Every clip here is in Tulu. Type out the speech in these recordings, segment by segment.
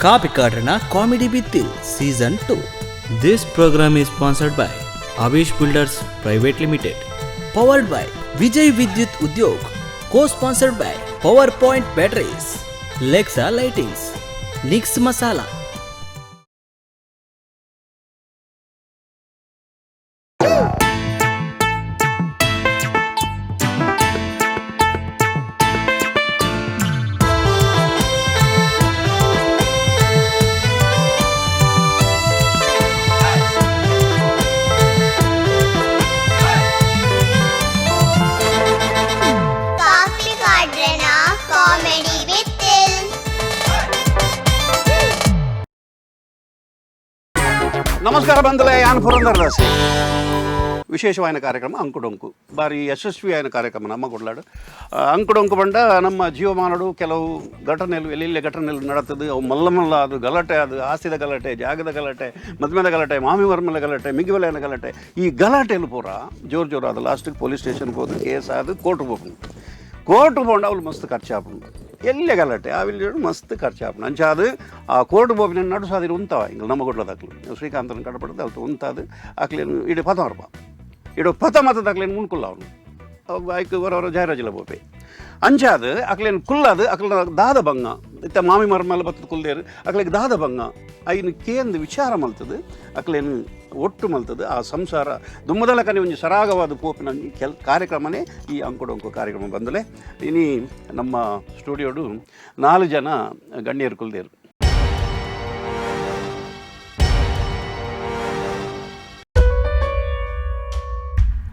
Kapikadranna comedy Bittl season 2. This program is sponsored by Avish Builders Private Limited. Powered by Vijay Vidyut Udyog, co sponsored by Power Point batteries, Lexa lightings, Nix masala. Kapikadranna comedy Bittl. ನಮಸ್ಕಾರ ಬಂಧುಲೇ, ಯಾನ್ ಪುರಂದರ ದಾಸಿ. ವಿಶೇಷವಾದ ಕಾರ್ಯಕ್ರಮ ಅಂಕುಡೊಂಕು, ಬಾರಿ ಯಶಸ್ವಿಯಾದ ಕಾರ್ಯಕ್ರಮ ನಮ್ಮ ಕೊಡ್ಲಾಡು. ಅಂಕುಡೊಂಕು ಬಂಡ ನಮ್ಮ ಜೀವಮಾನಡು ಕೆಲವು ಘಟನೆలు ಎಲ್ಲೆಲ್ಲಿ ಘಟನೆలు ನಡತದು, ಅವು ಮಲ್ಲ ಮಲ್ಲ ಅದು ಗಲಾಟೆ, ಅದು ಆಸ್ತಿದ ಗಲಾಟೆ, ಜಾಗದ ಗಲಾಟೆ, ಮದ್ಮೆದ ಗಲಾಟೆ, ಮಾಮಿ ವರ್ಮಲ ಗಲಾಟೆ, ಮಿಗಿವಲಯನ ಗಲಾಟೆ. ಈ ಗಲಾಟೆಲು ಪೂರ ಜೋರು ಜೋರು ಅದು ಲಾಸ್ಟಿಗೆ ಪೊಲೀಸ್ ಸ್ಟೇಷನ್ಗೆ ಹೋದು ಕೇಸ್ ಅದು ಕೋರ್ಟ್ ಹೋಗ್ಬೇಕು. ಕೋರ್ಟ್ ಪೋಂಡ ಅವ್ಲು ಮಸ್ತ್ ಖರ್ಚು ಆಪುಂಡು. ಎಲ್ಲೇ ಗಲಾಟೆ ಆವಿಲ್ ಮಸ್ತ್ ಖರ್ಚು ಆಪುಂಡು. ಅಂಚ ಅದು ಆ ಕೋರ್ಟ್ ಪೋಪಿನ ನಡು ಸಾದಿರು ಉಂತಾವ ಇಂಗ್ಲ ನಮ್ಮ ಗುಡ್ಲದಾಕ್ಲು ಶ್ರೀಕಾಂತನ ಕಡಪಡದು ಅಲ್ತು ಉಂತಾದು ಆಕ್ಲೇನು ಇಡೀ ಪತ ಮರಪ ಇಡೋ ಪತ ಮತದಾಕ್ಲೇನು ಮುನ್ಕುಲ್ಲ ಅವನು ಐಕ್ ಹೊರ ಜಾಯರಾಜಿಲ ಪೋಪೆ. ಅಂಚಾದು ಅಕ್ಲೇನು ಕುಲ್ಲಾದು ಅಕ್ಲ ದಾದ ಬಂಗ ಇತ್ತ ಮಾಮಿ ಮರ್ಮಲ ಬತ್ತದ ಕುಲ್ದೇರು ಅಕ್ಲಿಗೆ ದಾದ ಬಂಗ ಐನು ಕೇಂದು ವಿಚಾರ ಮಲ್ತದು ಅಕ್ಲೇನು ಒಟ್ಟು ಮಲ್ತದು ಆ ಸಂಸಾರ ದುಮ್ಮದಲಕನೆ ಒಂಜಿ ಸರಾಗವಾದ ಪೋಪಿನ ಒಂಜಿ ಕೆಲ್ ಕಾರ್ಯಕ್ರಮನೇ ಈ ಅಂಕುಡೊಂಕು ಕಾರ್ಯಕ್ರಮ ಬಂದಲೆ. ಇನಿ ನಮ್ಮ ಸ್ಟುಡಿಯೋಡು 4 ಜನ ಗಣ್ಯರು ಕುಲ್ದೇರು.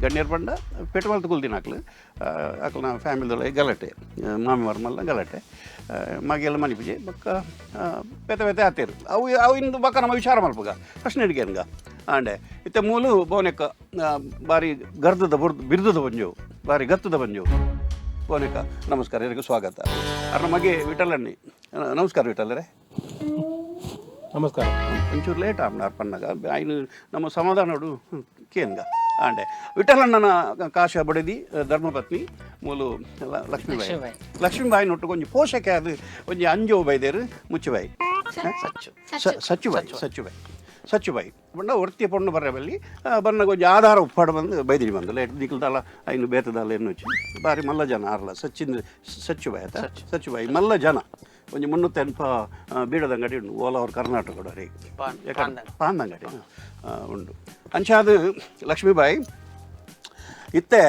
ಗಣ್ಯರು ಪಂಡ ಪೆಟ್ಟು ಮಲ್ತು ಕುಲ್ದಿನ ಅಕ್ಲು ಅಕ್ಲನ ಫ್ಯಾಮಿಲಿದೊಳಗೆ ಗಲಾಟೆ, ಮಾಮಿ ಮರ್ಮಲ್ಲ ಗಲಾಟೆ, ಮಗೆಲ್ಲ ಮನೆ ಪೂಜೆ ಬೊಕ್ಕ ಪೆತ ಪೆತ ಆತೇರು ಅವು ಅವು ಇಂದು ಬೊಕ್ಕ ನಮ್ಮ ವಿಚಾರ ಮಲ್ಪುಗ ಪ್ರಶ್ನೆ ಹಿಡಿಗೆ ಆಂಡೆ ಇತ್ತೆ ಮೂಲು ಬೋನೆಕ್ಕ ಬಾರಿ ಗರ್ದದ ಬುರ್ದು ಬಿರ್ದದ ಬಂಜವು ಬಾರಿ ಗತ್ತದ ಬಂಜವು ಬೋನೆಕ್ಕ. ನಮಸ್ಕಾರ, ಎಲ್ಲರಿಗೂ ಸ್ವಾಗತ. ಅರ್ನ ಮಗೆ ವಿಠಲಣ್ಣಿ. ನಮಸ್ಕಾರ ವಿಠಲರೇ. ನಮಸ್ಕಾರ. ಒಂಚೂರು ಲೇಟ್ ಆಪ್ನ ಅರ್ಪಣ್ಣಗ ಐನು ನಮ್ಮ ಸಮಾಧಾನೋಡು ಕೇನ್ಗ ಆಂಡೆ ವಿಠಲಣ್ಣನ ಕಾಶ ಬಡದಿ ಧರ್ಮಪತ್ನಿ ಮೂಲು ಲಕ್ಷ್ಮೀಬಾಯಿ. ಲಕ್ಷ್ಮೀಬಾಯಿ ನೊಟ್ಟು ಒಂಜಿ ಪೋಷಕ ಅದು ಒಂಜಿ ಅಂಜೋ ಬೈದೇರು ಮುಚ್ಚುಬಾಯಿ ಸಚ್ಚುಬಾಯಿ ಸಚ್ಚುಬಾಯಿ ಸಚ್ಚುಬಾಯಿ ಬಣ್ಣ ಒರ್ತಿ ಪೊಣ್ಣು ಬರ್ರೆ ಬಲ್ಲಿ ಬನ್ನಗ ಒಂಜಿ ಆಧಾರ ಉಪ್ಪಾಡು ಬಂದು ಬೈದಿರಿ ಬಂದು ಲೇಟ್ ದಿಕ್ಲ್ದಾಲ ಐನು ಬೇತದಾಲ ಎನ್ನುಚ್ಚಿ ಬಾರಿ ಮಲ್ಲ ಜನ ಆರ್ಲ ಸಚ್ಚಿಂದ ಸಚ್ಚುಬಾಯಿ ಆತ ಸಚ್ಚುಬಾಯಿ ಮಲ್ಲ ಜನ ಒಂಜಿ 380 ಬೀಡದಂಗಡಿ ಉಂಡು ಓಲ್ ಓವರ್ ಕರ್ನಾಟಕ ರೀ ಪಾಂದಂಗಡಿ ಉಂಡು. ಅಂಚಾದ ಲಕ್ಷ್ಮೀಬಾಯಿ ಇತ್ತೆ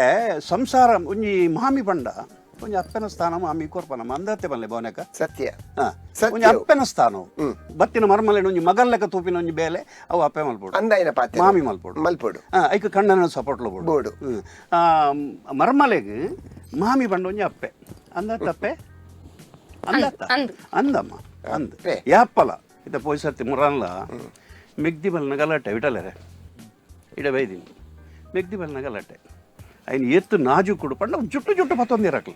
ಸಂಸಾರ ಒಂಜಿ ಮಾಮಿ ಪಂಡ ಒಂಜಿ ಅಪ್ಪನ ಸ್ಥಾನ ಮಾಮಿ ಕೊರ್ಪನ ಮಂದತ್ತೆ ಬಲ್ಲೆ ಭವನಕ ಸತ್ಯ. ಸತ್ಯ. ಒಂಜಿ ಅಪ್ಪನ ಸ್ಥಾನ ಬತ್ತಿನ ಮರ್ಮಲೆ ಒಂಜಿ ಮಗಲ್ಲೆಕ್ಕ ತೂಪಿನ ಒಂಜಿ ಬೇಲೆ ಅವು ಅಪ್ಪೆ ಮಲ್ಪೋಡು ಅಂದಾಯಿನ ಪಾತ್ರ ಮಾಮಿ ಮಲ್ಪೋಡು ಮಲ್ಪೋಡು. ಐಕ್ ಕಣ್ಣನ ಸಪೋರ್ಟ್ಲ ಬೋಡು ಬೋಡು. ಮರ್ಮಲೆಗ್ ಮಾಮಿ ಪಂಡ ಒಂಜಿ ಅಪ್ಪೆ ಅಂದತ್ತ ಅಪ್ಪೆ ಅಂದತ್ತ ಅಂದಮ್ಮ ಅಂದ್ ಅಪ್ಪೆ. ಯಾಪ್ಪಲ ಇತ್ತ ಪೋಯ್ಸರ್ತಿ ಮುರನ್ಲ ಮೆಗ್ದಿ ಬಲ್ನ ಗಲಾಟೆ ವಿಟಲರೆ ಇಡ ಬೈದಿನಿ ಮೆಗ್ದಿ ಬಲ್ನ ಗಲಾಟೆ ಐನ್ ಎತ್ತು ನಾಜು ಕುಡು ಪಂಡ ಜುಟ್ಟು ಜುಟ್ಟು ಪತ್ತೊಂದಿರಕ್ಲು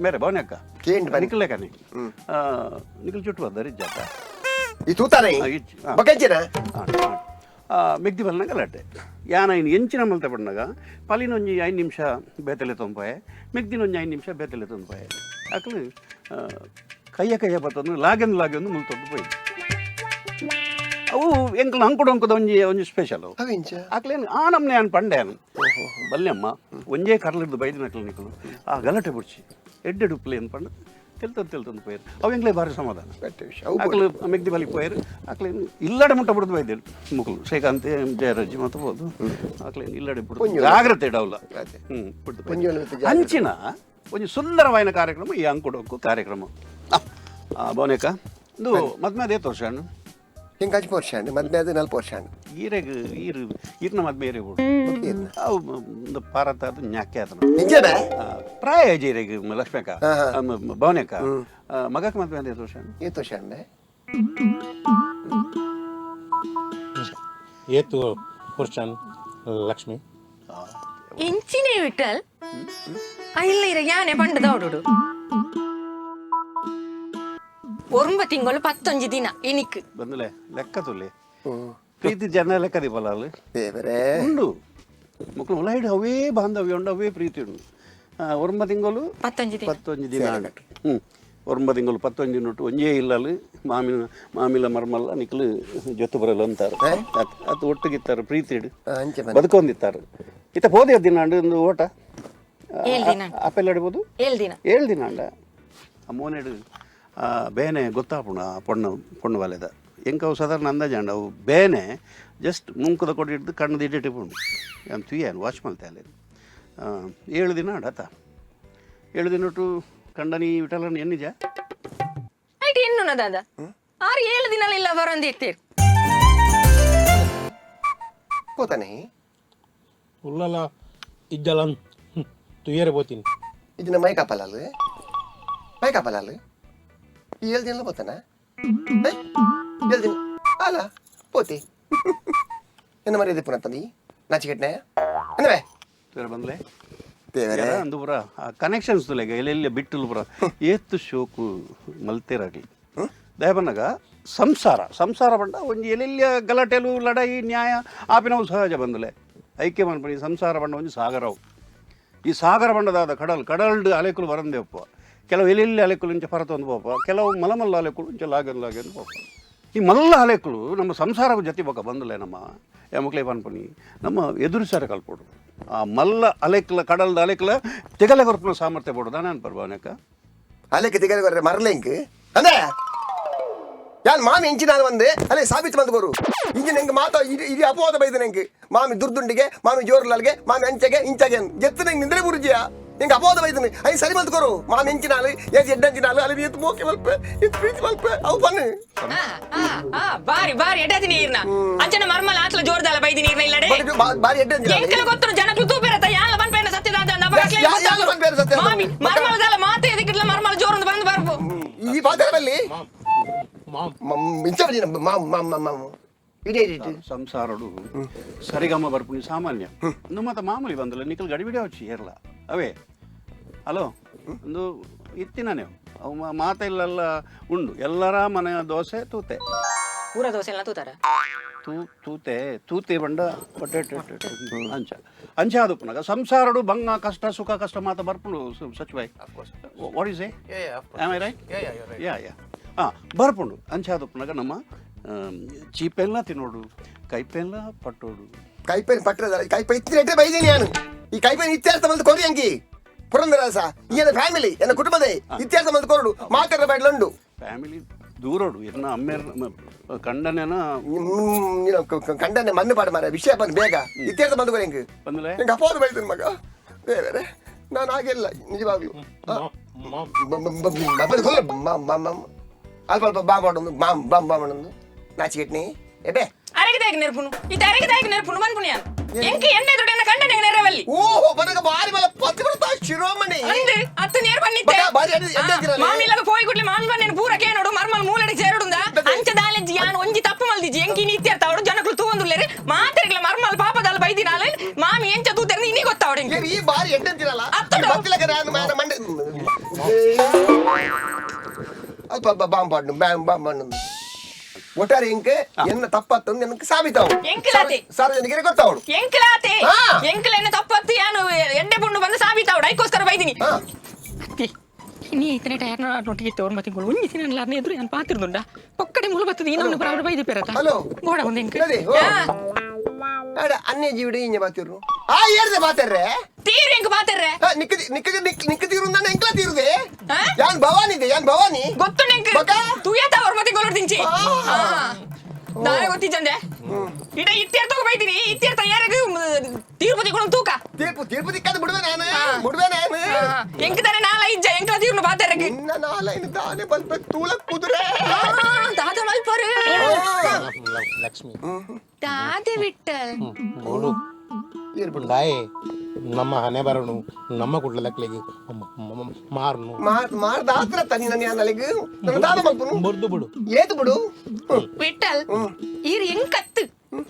ಮೇರೆ ಭವನಕ್ಕ ಕೇಂಡ್ ಬನ್ನಿ. ನಿಖಲೆ ಕನಿ ನಿಖಲ್ ಜುಟ್ಟು ಬದ್ದರಿ ಜಾತ ಈ ತೂತಾನೆ ಇಜ್ಜಿ. ಬೊಕಜ್ಜಿನ ಮೆಗ್ದಿ ಬಲ್ನ ಗಲಾಟೆ ಯಾನ ಐನ್ ಎಂಚಿನ ಮಲ್ತೆ ಪಂಡಾಗ ಪಲಿನೊಂಜಿ 5 ನಿಮಿಷ ಬೇತಲೆ ತೊಂಪಾಯೆ ಮೆಗ್ದಿನೊಂಜಿ 5 ನಿಮಿಷ ಬೇತಲೆ ತೊಂಪಾಯೆ ಅಕ್ಲು ಕೈಯ ಕೈಯ ಬತ್ತೊಂದು ಲಾಗೆಂದು ಲಾಗೆಂದು ಮುಲ್ತೊಂದು ಪೋಯಿ ಅವು ಎಂಕಲ್ ಅಂಕುಡು ಅಂಕುದ ಒಂಜಿ ಒಂಜಿ ಸ್ಪೆಷಲ್ ಅವು ಅವಿಂಚ ಅಕ್ಲೇನು ಆ ನಮ್ನೆ ಅನ್ ಪಂಡೆ ಅನು ಬಲ್ಯಮ್ಮ ಒಂಜೇ ಕರ್ಲಿಡ್ದು ಬೈದಿನಕ್ಲು ನಿಕಲು ಆ ಗಲಾಟೆ ಬುಡ್ಚಿ ಎಡ್ಡೆಡು ಉಪ್ಪಲೆ ಅಂತ ಪಂಡ ತೆಲ್ತಂದು ತೆಲ್ತಂದು ಪೋಯರು ಅವು ಎಂಕ್ಲೇ ಭಾರಿ ಸಮಾಧಾನ. ಬೆಟ್ಟ ವಿಷಯ ಅವು ಅಕ್ಲು ಮೆಗ್ದಿ ಬಲಿಗೆ ಪೋಯರು ಅಕ್ಲೇನು ಇಲ್ಲಡೆ ಮುಟ್ಟ ಬಿಡ್ದು ಬೈದೇರು ಮುಕುಲು ಶ್ರೀಕಾಂತ್ ಜಯರಾಜ್ ಮತ್ತು ಹೋದು ಅಕ್ಲೇನು ಇಲ್ಲಡೆ ಬಿಡ್ದು ಪುಣ್ಯ. ಜಾಗ್ರತೆ ಇಡವಲ್ಲ ಅದೇ. ಬಿಡ್ದು ಪುಣ್ಯವನ್ನು ಪೋಯೆರು. ಮತ್ತು ಜಾಗ್ರತೆ. ಅಂಚಿನ ಒಂಜಿ ಸುಂದರವಾದ ಕಾರ್ಯಕ್ರಮ ಈ ಅಂಕುಡೊಂಕು ಕಾರ್ಯಕ್ರಮ. ಭವನೇಕ ಇದು ಮದ್ಮೆ ಅದೇ ತೋರ್ಸಣ್ಣ ಹಿಂಗೆ ಹಚ್ಚ ವರ್ಷ ಅಂಡ್ ಮದ್ವೆ ಅದು 4 ವರ್ಷ ಅಂಡ್ ಈರೆಗ್ ಈರು ಈರ್ನ ಮದ್ಮೆ ಏರೆ ಬೋಡು ಈರ್ನ. ಅವು ಒಂದು ಪಾರತ ಅದು ನ್ಯಾಕೆ ಆತನ ನಿಜನಾ? ಪ್ರಾಯ ಜೀರೆಗ್ ಲಕ್ಷ್ಮಕ್ಕ ಹಾ, ಹಾ. ಭವನೇಕ ಮಗಕ್ಕೆ ಮದ್ವೆ ಅದೇ ತೋರ್ಸಣ್ಣ ಏತ್ ವರ್ಷ ಅಂಡೆ ಏತು ಪುರುಷನ್ ಲಕ್ಷ್ಮಿ ಎಂಚಿನೇ ವಿಠಲ್ ಇಲ್ಲ ಇರ ಯಾನೆ ಪಂಡದ ಅವಡು 9 ತಿಂಗಳು 11 ದಿನ ಇನಿಕ್ ಬಂದಲೆ ಲೆಕ್ಕ ತುಲೆ ಪ್ರೀತಿ ಜನ ಲೆಕ್ಕ ದೀಪಲ್ಲ ಅಲ್ಲಿ ದೇವರೇ ಉಂಡು ಮಕ್ಕಳು ಉಲೈಡ್ ಅವೇ ಬಾಂಧವ್ಯ ಉಂಡು ಅವೇ ಪ್ರೀತಿ ಉಂಡು 9 ತಿಂಗಳು 11 ದಿನ 11 ದಿನ ಉಂಟು. ಒಂಬ ತಿಂಗಳು ಪತ್ತೊಂಜಿ ನೊಟ್ಟು ಒಂಜೇ ಇಲ್ಲಲು ಮಾಮಿನ ಮಾಮಿಲ ಮರ್ಮಲ್ಲ ನಿಕ್ಲು ಜೊತೆ ಬರಲು ಅಂತಾರೆ. ಅದು ಒಟ್ಟಿಗಿತ್ತಾರೆ ಪ್ರೀತಿಡು. ಅಂಚೆ ಬನ್ನಿ. ಬದುಕೊಂದಿತ್ತಾರೆ. ಇತ್ತ ಪೋದೆ ದಿನ ಅಂಡು ಒಂದು ಓಟ. ಏಳ್ ದಿನ. ಅಪ್ಪೆಲ್ಲ ಆಡ್ಬೋದು. ಏಳ್ ದಿನ. ಏಳು ದಿನ ಅಂಡ ಆ ಮೋನೆಡು ಬೇನೆ ಗೊತ್ತಾಪುಣ ಆ ಪೊಣ್ಣು ಪೊಣ್ಣು ವಾಲೆದ ಎಂಕ ಅವು ಸಾಧಾರಣ ಅಂದಾಜಾಂಡ ಅವು ಬೇನೆ ಜಸ್ಟ್ ಮುಂಕದ ಕೊಡಿ ಹಿಡ್ದು ಕಣ್ಣು ಇಟ್ಟಿಟ್ಟು ಏನು ತುಯ್ಯಾನು ವಾಶ್ ಮಲ್ತೆ ಅಲ್ಲಿ. 7 ದಿನ ಅಂಡ ಆತ 7 ದಿನ ಟು ಕಂಡನಿ ವಿಠಲನ್ ಎನ್ನಿಜ. ಐಟ್ ಎನ್ನುನ ದಾದ ಆರು ಏಳು ದಿನ ಇಲ್ಲ ಬರೊಂದು ಇತ್ತೀರ್. ಪೋತಾನೆ. ಉಲ್ಲಲ ಇಜ್ಜಲ ತುಯ್ಯರೆ ಪೋತೀನಿ. ಇದನ್ನ ಮೈ ಕಾಪಲ್ಲ, ಮೈ ಕಾಪಲ್ಲ. 7 ದಿನ ಪೋತಾನ? 7 ದಿನ ಅಲ್ಲ ಪೋತಿ. ಎನ್ನ ಮರ್ಯಾದೆ ಪುನಃ ತಂದಿ ನಾಚಿಕೆಟ್ನೆ എന്നವೇ. ತುಯರ ಬಂದ್ಲೆ. ದೇವರೇ. ಅಂದು ಪುರ ಆ ಕನೆಕ್ಷನ್ಸ್ ತುಲೆಗ ಎಲ್ಲೆಲ್ಲಿ ಬಿಟ್ಟಲು ಪುರ ಏತ್ತು ಶೋಕು ಮಲ್ತೇರಾಗಲಿ ದಯಬನ್ನಗ. ಸಂಸಾರ ಸಂಸಾರ ಬಂಡ ಒಂಜಿ ಎಲ್ಲೆಲ್ಲಿಯ ಗಲಾಟೆಲು ಲಡಾಯಿ ನ್ಯಾಯ ಆಪಿನವು ಸಹಜ ಬಂದಲೆ. ಐಕ್ಯ ಮನ್ಪಣಿ ಸಂಸಾರ ಬಂಡ ಒಂಜಿ ಸಾಗರವು. ಈ ಸಾಗರ ಬಂಡದಾದ ಕಡಲ್ ಕಡಲ್ಡ್ ಅಲೆಕುಲು ಬರಂದೆ ಒಪ್ಪ. ಕೆಲವು ಎಲ್ಲೆಲ್ಲಿ ಅಲೆಕುಲು ಇಂಚ ಫರತೊಂದು ಪೋಪ, ಕೆಲವು ಮಲಮಲ್ಲ ಅಲೆಕುಲು ಇಂಚ ಲಾಗನ್ ಲಾಗನ್ ಪೋಪ. ಈ ಮಲ್ಲ ಅಲೆಕುಲು ನಮ್ಮ ಸಂಸಾರ ಜೊತೆ ಬೊಕ ಬಂದಲೆ ನಮ್ಮ ಎಮಕ್ಲೆ ಪನ್ಪಣಿ ನಮ್ಮ ಎದುರಿಸಾರ ಕಲ್ಪೋಡು. ಆ ಮಲ್ಲ ಅಲೆಕ್ಲ ಕಡಲ್ದ ಅಲೆಕ್ಲ ತಿಗಲೆ ಕೊರ್ಪುನ ಸಾಮರ್ಥ್ಯ ಪೋಡು ದಾನ ಅನ್ಪರ್ ಭಾವನೆಕ. ಅಲೆಕ್ಕೆ ತಿಗಲೆ ಮರಲೆಂಕ್ ಅಂದ್ರೆ ಯಾನ್ ಮಾಮಿ ಇಂಚಿನಾನು ಬಂದೆ ಅಲ್ಲೇ ಸಾಬೀತು ಬಂದು ಕೊರು. ಇಂಜಿನ ಹೆಂಗೆ ಮಾತಾ ಇಡೀ ಇಡೀ ಅಪವಾದ ಬೈದ ನಂಗೆ. ಮಾಮಿ ದುರ್ದುಂಡಿಗೆ, ಮಾಮಿ ಜೋರ್ಲಾಲ್ಗೆ, ಮಾಮಿ ಅಂಚೆಗೆ ಇಂಚಗೆ ಎತ್ತು ನಂಗೆ ನಿಂದ್ರೆ ಬುರುಜಿಯ ಹಿಂಗೆ ಅಪವಾದ ಬೈದನೆ. I ಸರಿ ಬಂದು ಕೊರು. ಮಾಮಿ ಎಂಚಿನಾಲು ಏಜ್ ಎಡ್ಡಂಚಿನಾಲು ಅಲ್ಲಿ ಎತ್ತು ಮೋಕೆ ಮಲ್ಪೆ ಎತ್ತು ಪ್ರೀತಿ ಮಲ್ಪೆ ಅವು ಬನ್ನಿ. ಆ, ಆ, ಆ, ಬಾರಿ ಬಾರಿ ಎಡ್ಡಾತಿ ನೀರ್ನ ಅಂಚನ ಮರ್ಮಲ ಆತ್ಲ ಜೋರ್ದಾಲ ಬೈದಿ ನೀರ್ನ ಇಲ್ಲಡೆ. ಬಾರಿ ಎಡ್ಡಂಚಿನಾಲು. ಎಂಕಲ ಗೊತ್ತು ಜನಕ್ಲು ತೂಪೆರತ ಯಾಲ ಪನ್ಪೇನ ಸತ್ಯದಾದ. ಯಾಲ ಪನ್ಪೇನ ಸತ್ಯದಾದ? ಮಾಮಿ ಮರ್ಮಲದಾಲ ಮಾತೆ ಎದಕ್ಕಿಡ್ಲ ಮರ್ಮಲ ಜೋರೊಂದು ಬಂದು ಬರ್ಪು. ಈ ಪಾತ್ರದಲ್ಲಿ ಮಾಮ್. ಇಂಚ ma'am ma'am ma'am ma'am ಇಡೀ ಇಡೀ. ಸಂಸಾರಡು ಸರಿಗಮ ಬರ್ಪುಣಿ ಸಾಮಾನ್ಯ ಒಂದು ಮಾತ ಮಾಮೂಲಿ ಬಂದಲ್ಲ. ನಿಖಲ್ ಗಡಿಬಿಡಿ వచ్చి ಏರ್ಲ ಅವೇ ಹಲೋ ಒಂದು ಇತ್ತಿನ ನೀವು ಅವು ಮಾತ ಇಲ್ಲೆಲ್ಲ ಉಂಡು ಎಲ್ಲರ ಮನೆಯ ದೋಸೆ ತೂತೆ. ಪೂರ ದೋಸೆ ಎಲ್ಲ ತೂತಾರ. ತೂ ತೂತೆ ತೂತೆ ಬಂಡ ಪೊಟೆಟೊ ಅಂಚ ಅಂಚ ಅದು ಪುನಗ ಸಂಸಾರಡು ಬಂಗ ಕಷ್ಟ ಸುಖ ಕಷ್ಟ ಮಾತ ಬರ್ಪುಂಡು. ಸಚಿವಾಯ್, what is a am I right? Yeah yeah. ಹಾಂ, ಬರ್ಪುಂಡು. ಅಂಚ ಅದು ಪುನಗ ನಮ್ಮ ಚೀಪೆಲ್ಲ ತಿನ್ನೋಡು, ಕೈಪೆಲ್ಲ ಪಟ್ಟೋಡು. ಕೈಪೈನ ಪಟ್ಟದ ಕೈಪೈ ಇತ್ತಿನ ಬೈದೀನಿ ನಾನು. ಈ ಕೈಪೈನ ಇತ್ಯರ್ಥ ಬಂದು ಕೊಡಿ ಅಂಕಿ ಪುರಂದರಾಸ ಈಯನ ಫ್ಯಾಮಿಲಿ ಎನ್ನ ಕುಟುಂಬದ ಇತ್ಯರ್ಥ ಬಂದು ಕೊರಡು ಮಾತಾಡ ಬೇಡಲುಂಡು. ಫ್ಯಾಮಿಲಿ ದೂರೋಡು ಎನ್ನ ಅಮ್ಮೇರ್ ಕಂಡನೇನ. ನೀನು ಕಂಡನೆ ಮಣ್ಣು ಪಾಡು ಮಾರ ವಿಷಯ ಬಂದು ಬೇಗ ಇತ್ಯರ್ಥ ಬಂದು ಕೊಡಿ ಅಂಕಿ. ಬಂದಲೇ. ನಿಂಗೆ ಅಪವಾದ ಬೈತೀನಿ ಮಗ. ಬೇರೆ ನಾನು ಹಾಗೆಲ್ಲ ನಿಜವಾಗ್ಲು. ಮಾಮ್. ಮಾಮ್ ಅಲ್ಪ ಅಲ್ಪ ಬಾ ಮಾಡೋದು ಮಾಮ್ ಬಾಮ್ ಬಾ ಮಾಡೋದು ನಾಚಿಕೆಟ್ನಿ ಎಬೆ. ಅರಗಿದಾಗಿ ನೆರ್ಪುನು ಇತ್ತ ಅರಗಿದಾಗಿ ನೆರ್ಪುನು ಮನ್ಪುನು ಯಾನ್ ಎಂಕೆ ಎಣ್ಣೆ ದುಡ್ಡು ಕಂಡನೆ ನೆರವಲ್ಲಿ. ಓಹೋ ಬನಗ ಬಾರಿ ಬಲ ಪತಿವ್ರತ ಶಿರೋಮಣಿ. ಅಂದು ಅತ್ತು ನೇರ್ ಬನ್ನಿತ್ತೆ. ಬಕ ಬಾರಿ ಎಡ್ಡೆ ಇದ್ದೀರಲ್ಲ. ಮಾಮಿ ಇಲ್ಲಗ ಪೋಯಿ ಗುಡ್ಲೆ ಮಾಮಿ ಬನ್ನೇನು ಪೂರ ಕೇನೋಡು ಮರ್ಮಲ್ ಮೂಲಡಿ ಸೇರುಡುಂದ ಅಂಚ ದಾಲೆಜ್ಜಿ ಯಾನ್ ಒಂಜಿ ತಪ್ಪು ಮಲ್ದಿಜ್ಜಿ. ಎಂಕಿ ನೀತ್ಯರ್ಥ ಅವಡು ಜನಕುಲು ತೂವೊಂದುಲ್ಲೇರು ಮಾತೆರ್ಗ್ಲ ಮರ್ಮಲ್ ಪಾಪದಾಲ ಬೈದಿನಾಲೆ ಮಾಮಿ ಎಂಚ ತೂತೆರ್ನ ಇನಿ ಗೊತ್ತಾವಡು ಎಂಕ್. ಏನ್ ಈ ಬಾರಿ ಎಡ್ಡೆ ಅಂತೀರಲ್ಲ. ಅತ್ತಡು. ಬತ್ತಿಲಕ ನಾನು ಮಾನ ಮಂಡೆ ಅಲ್ಪ ಅಲ್ಪ ಬಾಂಬ್ ಪಾಡ್ನು ಬ್ಯಾಮ್ ಬಾಂಬ್ ಪಾಡ್ನು ಒಟ್ಟಾರೆ ಇಂಕ್ ಎನ್ನ ತಪ್ಪತ್ತಂದು எனக்கு ಸಾಬೀತಾವು. ಎಂಕ್ಲಾತೆ. ಸಾರ್ವಜನಿಕರಿಗೆ ಗೊತ್ತಾವಡು. ಎಂಕ್ಲಾತೆ. ಹಾ. ಎಂಕ್ಲ ಎನ್ನ ತಪ್ಪತ್ತು ಯಾನು ಎಡ್ಡೆ ಪುಂಡು ಬಂದು ಸಾಬೀತಾವಡು ಐಕೋಸ್ಕರ ಬೈದಿನಿ. ಹಾ. ಅತ್ತಿ ನೀ ಇತನೆ ಟೈರ್ನ ನೊಟ್ಟಿಗೆ ತೋರ್ ತಿಂಗಳು ಒಂಜಿ ತಿನ್ನಲಾರ್ನೆ ಎದುರು ಯಾನ್ ಪಾತಿರ್ದುಂಡ ಪೊಕ್ಕಡೆ ಮೂಲ ಬತ್ತದ ಇನ್ನೊಂದು ಬರಾಬರ ಬೈದಿ ಪೆರತ. ಹಲೋ. ಗೋಡ ಒಂದು ಎಂಕ್. ನದಿ, ಓ. ಅಡ ಅನ್ಯ ಜೀವಿಡ ಇಂಜ ಬಾತಿರು ಆ ಏರ್ದೆ ಬಾತರ್ರೆ. ತೀರು ಎಂಕ್ ಪಾತಿರ್ರೆ. ನಿಕ್ಕ ನಿಕ್ಕ ನಿಕ್ಕ ತೀರು ನಾನು ಎಂಕ್ಲ ತೀರುದೆ. ಆ? ಯಾನ್ ಭವಾನಿ ಇದೆ ಯಾನ್ ಭವಾನಿ. ಗೊತ್ತು ನೆಂಕ್. ಬಕ? ತುಯತ ಅವ್ರ ಮತ್ತೆ ಗೊಲರ್ ತಿಂಚಿ. ಆ. ನಾನೇ ಗೊತ್ತಿದ್ದಂದೆ ಇಡ ಇತ್ಯರ್ಥಕ್ಕೆ ಬೈದಿನಿ ಇತ್ಯರ್ಥ ಯಾರಿಗೂ ತೀರ್ಪತಿ ಕೊಡ ತೂಕ. ತೀರ್ಪು ತೀರ್ಪು ದಿಕ್ಕದ ಬಿಡುವೆ ನಾನು. ಆ. ಬಿಡುವೆ ನಾನು. ಎಂಕ್ ತಾನೆ ನಾಲ ಇಜ್ಜ ಎಂಕ್ಲ ತೀರ್ನು ಪಾತಿರ್ರೆಗ್. ನಿನ್ನ ನಾಲೈನ್ ತಾನೆ ಬಲ್ಪ ತೂಳ ಕುದುರೆ. ದಾದ ಮಲ್ಪರು. ಲಕ್ಷ್ಮಿ. ದಾದೆ ವಿಠಲ್. ಬೋಡು ದಾಯೆ ನಮ್ಮ ಹಣೆ ಬರೋನು ನಮ್ಮ ಕುಡ್ಲದಕ್ಲಿಗೆ ಮಾರ್ನು. ಮಾರ್ ಮಾರ್ದ ಆತ್ರ ತನ್ನಿ ನನ್ನ ಯಾನಲಿಗೆ ನನ್ನ ದಾದ ಮಲ್ಪನು. ಬೊರ್ದು ಬಿಡು. ಏತು ಬಿಡು. ವಿಠಲ್ ಈರ್ ಎಂಕತ್ತು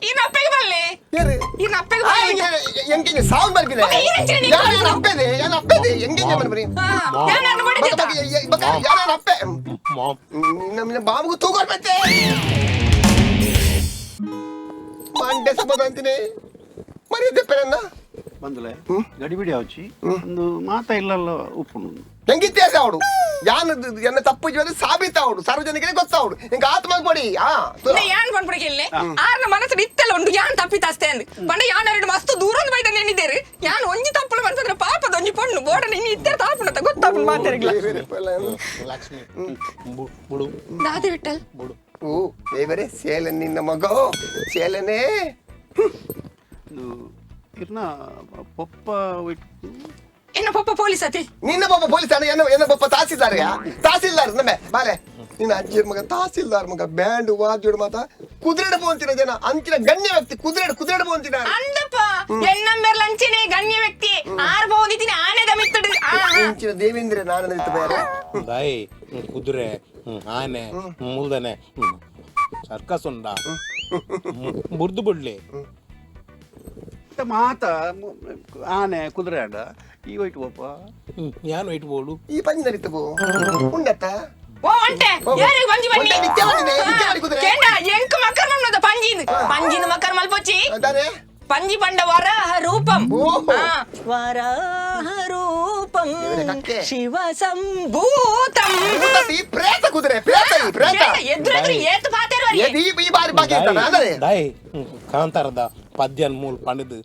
ಈರ್ನ ಅಪ್ಪೆಗೆ ಬಲ್ಲೆ. ಏರು. ಈರ್ನ ಅಪ್ಪೆಗೆ ಆ, ಬಲ್ಲೆ. ಎಂಕೆ ಸಾವು ಬರ್ಪಿದೆ. ಮಗ, ಈ ರಂಚಿನ ನೀನು ಯಾರು ಅಪ್ಪೆದೆ ಯಾರು ಅಪ್ಪೆದೆ ಎಂಗೆ ಬರ್ಬರಿ. ಯಾರು ಬಡಿದಿತ್ತ? ಯಾರು ಅಪ್ಪೆ. ಮಾಮ್. ನಮ್ಮ ಬಾಬುಗೂ ತೂಗೋರ್ ಮತ್ತೆ ಮಂಡೆ ಸಬದ ಅಂತೀನಿ ಮರ್ಯಾದೆ ಪೆರನ್ನ. ಬಂದಲೆ ಗಡಿಬಿಡಿ ಆವಚಿ ಒಂದು ಮಾತ ಇಲ್ಲಲ್ಲ ಉಪ್ಪುಂಡು. ಎಂಗಿತ್ಯಾಸ ಅವಡು ಯಾನ್ ಎನ್ನ ತಪ್ಪು ಜೀವನ ಸಾಬೀತಾವಡು, ಸಾರ್ವಜನಿಕರಿಗೆ ಗೊತ್ತಾವಡು, ಎಂಕ ಆತ್ಮ ಕೊಡಿ. ಆ ಇಂದೆ ಯಾನ್ ಪನ್ಪುಣ ಕೇಳ್ನೆ, ಆರ್ನ ಮನಸ್ಸು ಇತ್ತೆಲ್ಲ ಉಂಡು ಯಾನ್ ತಪ್ಪಿತಾಸ್ತೆ ಅಂದ್ ಪಂಡ ಯಾನ್ ಎರಡು ಮಸ್ತ್ ದೂರೊಂದು ಬೈದ ನೆನ್ನಿದ್ದೇರು. ಯಾನ್ ಒಂಜಿ ತಪ್ಪುಲ ಮನ್ಪಂದ್ರೆ ಪಾಪದ ಒಂಜಿ ಪೊಣ್ಣು ಬೋಡ ನಿನ್ನ ಇತ್ತೆರ್ ತಾಪುಣತ ಗೊತ್ತಾಪುಣ ಮಾತೆರ್ಗ್ಲ. ಲಕ್ಷ್ಮಿ ಬುಡು. ದಾದೆ ವಿಠಲ್? ಬುಡು. ಓ ದೇವರೇ, ಸೇಲೆ ನಿನ್ನ ಮಗ ಸೇಲನೆ. ಇದು ಇರ್ನ ಪೊಪ್ಪ ಇಟ್ಟು. ಎನ್ನ ಪಪ್ಪ ಪೊಲೀಸ್ ಅತಿ. ನಿನ್ನ ಪಪ್ಪ ಪೊಲೀಸ್, ಎನ್ನ ಎನ್ನ ಪಪ್ಪ ತಹಸೀಲ್ದಾರ್, ತಹಸೀಲ್ದಾರ್ ನಮ್ಮೆ ಬಾಲೆ. ನಿನ್ನ ಅಜ್ಜಿ ಮಗ ತಹಸೀಲ್ದಾರ್ ಮಗ ಬ್ಯಾಂಡ್ ವಾದ್ಯೋಡು ಮಾತ ಕುದುರೆಡ್ ಪೋಂತಿನ ಜನ ಅಂಚಿನ ಗಣ್ಯ ವ್ಯಕ್ತಿ ಕುದುರೆಡ್ ಕುದುರೆಡ್ ಪೋಂತಿನ. ಅಂದಪ್ಪ ಎನ್ನಂಬೆರ್ಲ ಅಂಚೆನೆ ಗಣ್ಯ ವ್ಯಕ್ತಿ ಆರ್ ಬೋದಿತೀನಿ ಆನೆದ ಮಿತ್ತಡು. ಇಂಚಿನ ದೇವೇಂದ್ರ ನಾನು ನಿಂತು ಬೇರೆ. ದಾಯಿ ಕುದುರೆ ಆನೆ ಮುಲ್ದನೆ ಸರ್ಕಸ್ ಉಂಡ ಬುರ್ದು ಬುಡ್ಲಿ. ಮಾತ ಆನೆ ಕುದುರೆ ಆಡ ಈ ಒಯ್ಟು ಪೊಪ್ಪ. ಯಾನು ಇಟ್ಟು ಬೋಡು. ಈ ಪಂಜಿ ನಡೀತು ಪೋ ಉಂಡತ್ತ. ಓ ಒಂಟೆ ಏರಿಗೆ ಪಂಜಿ ಬನ್ನಿ. ಒಂಟೆ, ನಿತ್ಯ ಬಂದಿದೆ, ನಿತ್ಯ ಮಾಡಿ ಕುದುರೆ. ಕೇಂಡ ಎಂಕ್ ಮಕ್ಕರ್ ಮಣ್ಣದ ಪಂಜಿನ್ ಪಂಜಿನ ಮಕ್ಕರ್ ಮಲ್ಪೊಚ್ಚಿ. ಅದಾನೆ. ಪಂಜಿ ಪಂಡ ವರಾಹ ರೂಪಂ. ಓಹೋ. ವರಾಹ ರೂಪಂ ದೇವರೇ, ಕಕ್ಕೆ. ಶಿವ ಸಂಭೂತಂ. ಈ ಪ್ರೇತ ಕುದುರೆ ಪ್ರೇತ ಈ ಪ್ರೇತ. ಎದುರೆದುರು ಏತ್ ಪಾತೆರು ಅರಿ. ಏ, ಈ ಈ ಬಾರಿ ಬಾಕಿ ಇರ್ತಾನ ಅದಾನೆ. ದಾಯಿ ಕಾಂತಾರದ ಪದ್ಯನ್ ಮೂಲ್ ಪಂಡದು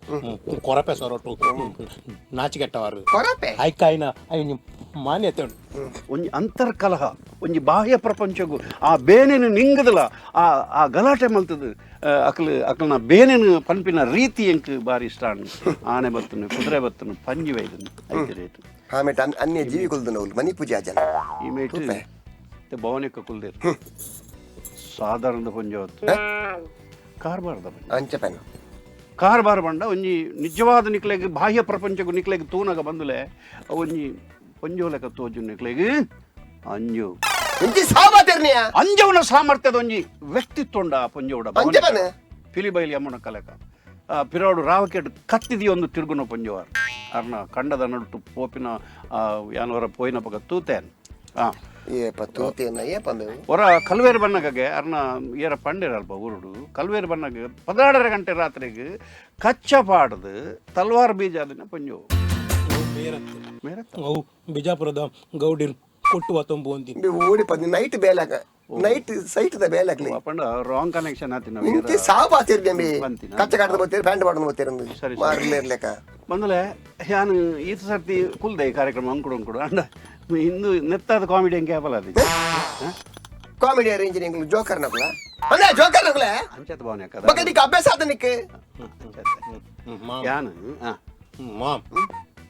ಕೊರಪೆ ಸೊರಟು ನಾಚಿಕೆಟ್ಟವಾರು. ಕೊರಪೆ? ಐಕಾಯಿನ ಐನ್ ಮಾನ್ಯತೆ ಉಂಟು. ಒಂಜಿ ಅಂತರ್ಕಲಹ ಒಂಜಿ ಬಾಹ್ಯ ಪ್ರಪಂಚಗೂ ಆ ಬೇನೆನು ನಿಂಗದಲ ಆ ಆ ಗಲಾಟೆ ಮಲ್ತದು ಅಕ್ಲು ಅಕ್ಲನ ಬೇನೆನು ಪನ್ಪಿನ ರೀತಿ ಎಂಕ್ ಬಾರಿ ಇಷ್ಟ. ಆನೆ ಬತ್ತನು ಕುದುರೆ ಬತ್ತನು ಪಂಜಿ ವೈದನು ಐತೆ ರೇಟ್. ಆಮೇಲೆ ಅನ್ಯ ಜೀವಿ ಕುಲ್ದು ಮನಿ ಪೂಜೆ ಜನ. ಈ ಮೇಟ್ ತೂಪೆ. ಭವನಿಕ ಕುಲ್ದೇರು ಸಾಧಾರಣದ ಪಂಜೆ ಹೊತ್ತು ಕಾರ್ಬಾರ್ದ ಪಂಜೆ. ಅಂಚ ಪೆನ್. ಕಾರ್ಬಾರ್ ಬಂಡ ಒಂಜಿ ನಿಜವಾದ ನಿಕ್ಲೆಗ್ ಬಾಹ್ಯ ಪ್ರಪಂಚಗೂ ನಿಕ್ಲೆಗ್ ತೂನಗ ಬಂದುಲೆ ಒಂಜಿ ಪಂಜೋಲೆಕ ತೋಜು ನಿಕ್ಲೆಗ್ ಅಂಜು. ಇಂಚಿ ಸಾಬಾತಿರ್ನಿಯ. ಅಂಜವನ ಸಾಮರ್ಥ್ಯದ ಒಂಜಿ ವ್ಯಕ್ತಿತ್ವ ಉಂಡ ಆ ಪಂಜೋಡ. ಅಂಚ ಪೆನ್. ಪಿಲಿಬೈಲಿ ಅಮ್ಮನ ಕಲೆಕ ಪಿರೋಡು ರಾವಕೆಟ್ ಕತ್ತಿದಿ ಒಂದು ತಿರುಗುನ ಪಂಜೋವಾರ್ ಅರ್ನ ಕಂಡದ ನಡುಟು ಪೋಪಿನ ಯಾನವರ ಪೋಯಿನ ಪಗ ತೂತೇನ್ ಏಪ ತೂತೇನ ಏಪಂದು. ಹೊರ ಕಲ್ವೇರು ಬನ್ನಗಗೆ ಅರ್ನ ಏರ ಪಂಡಿರಲ್ಪ ಊರುಡು ಕಲ್ವೇರು ಬನ್ನಗ 16 ಗಂಟೆ ರಾತ್ರಿಗೆ ಕಚ್ಚ ಪಾಡ್ದು ತಲ್ವಾರ್ ಬೀಜ ಅದನ್ನ ಪಂಜೋ ಮೇರತ್ತ. ಅವು ಬಿಜಾಪುರದ ಗೌಡಿರ್ ಕೊಟ್ಟುವ ತೊಂಬು ಅಂತೀನಿ. ಓಡಿ ಪಂದಿ ನೈಟ್ ಬೇಲಾಕ ನೈಟ್ ಸೈಟ್ the ಬೇಲಾಕ್ಲಿ. ಪಂಡ ರಾಂಗ್ ಕನೆಕ್ಷನ್ ಆತಿನ. ಇಂತಿ ಸಾಬಾತಿರ್ನಿ. ಬಂತಿನ. ಕಚ್ಚ ಕಾಟದ ಬತ್ತೀರಿ ಪ್ಯಾಂಟ್ ಮಾಡೋದು ಬತ್ತೀರಿ. ಸರಿ, ಸರಿ. ಮಾರ್ಲೇರ್ಲೆಕ. ಬಂದಲೆ ಯಾನು ಈತ ಸರ್ತಿ ಕುಲ್ದೆ ಈ ಕಾರ್ಯಕ್ರಮ ಅಂಕುಡು ಅಂಕುಡು ಅಂಡ ಇಂದು ನೆತ್ತಾದ ಕಾಮಿಡಿ ಅಂಕೆ ಆಪಲ ಅದು. ಕಾಮಿಡಿ ಅರೇಂಜ್ ಎಂಗ್ಲು ಜೋಕರ್ ನಕುಲ ಅಂದ್ರೆ ಜೋಕರ್ ನಕುಲ. ಅಂಚತ್ ಭಾವನೆ ಕದ. ಬಕ ನಿಕ್ ಅಭ್ಯಾಸ ಆತ ನಿಕ್. ಮಾಮ್. ಯಾನು ಮಾಮ್.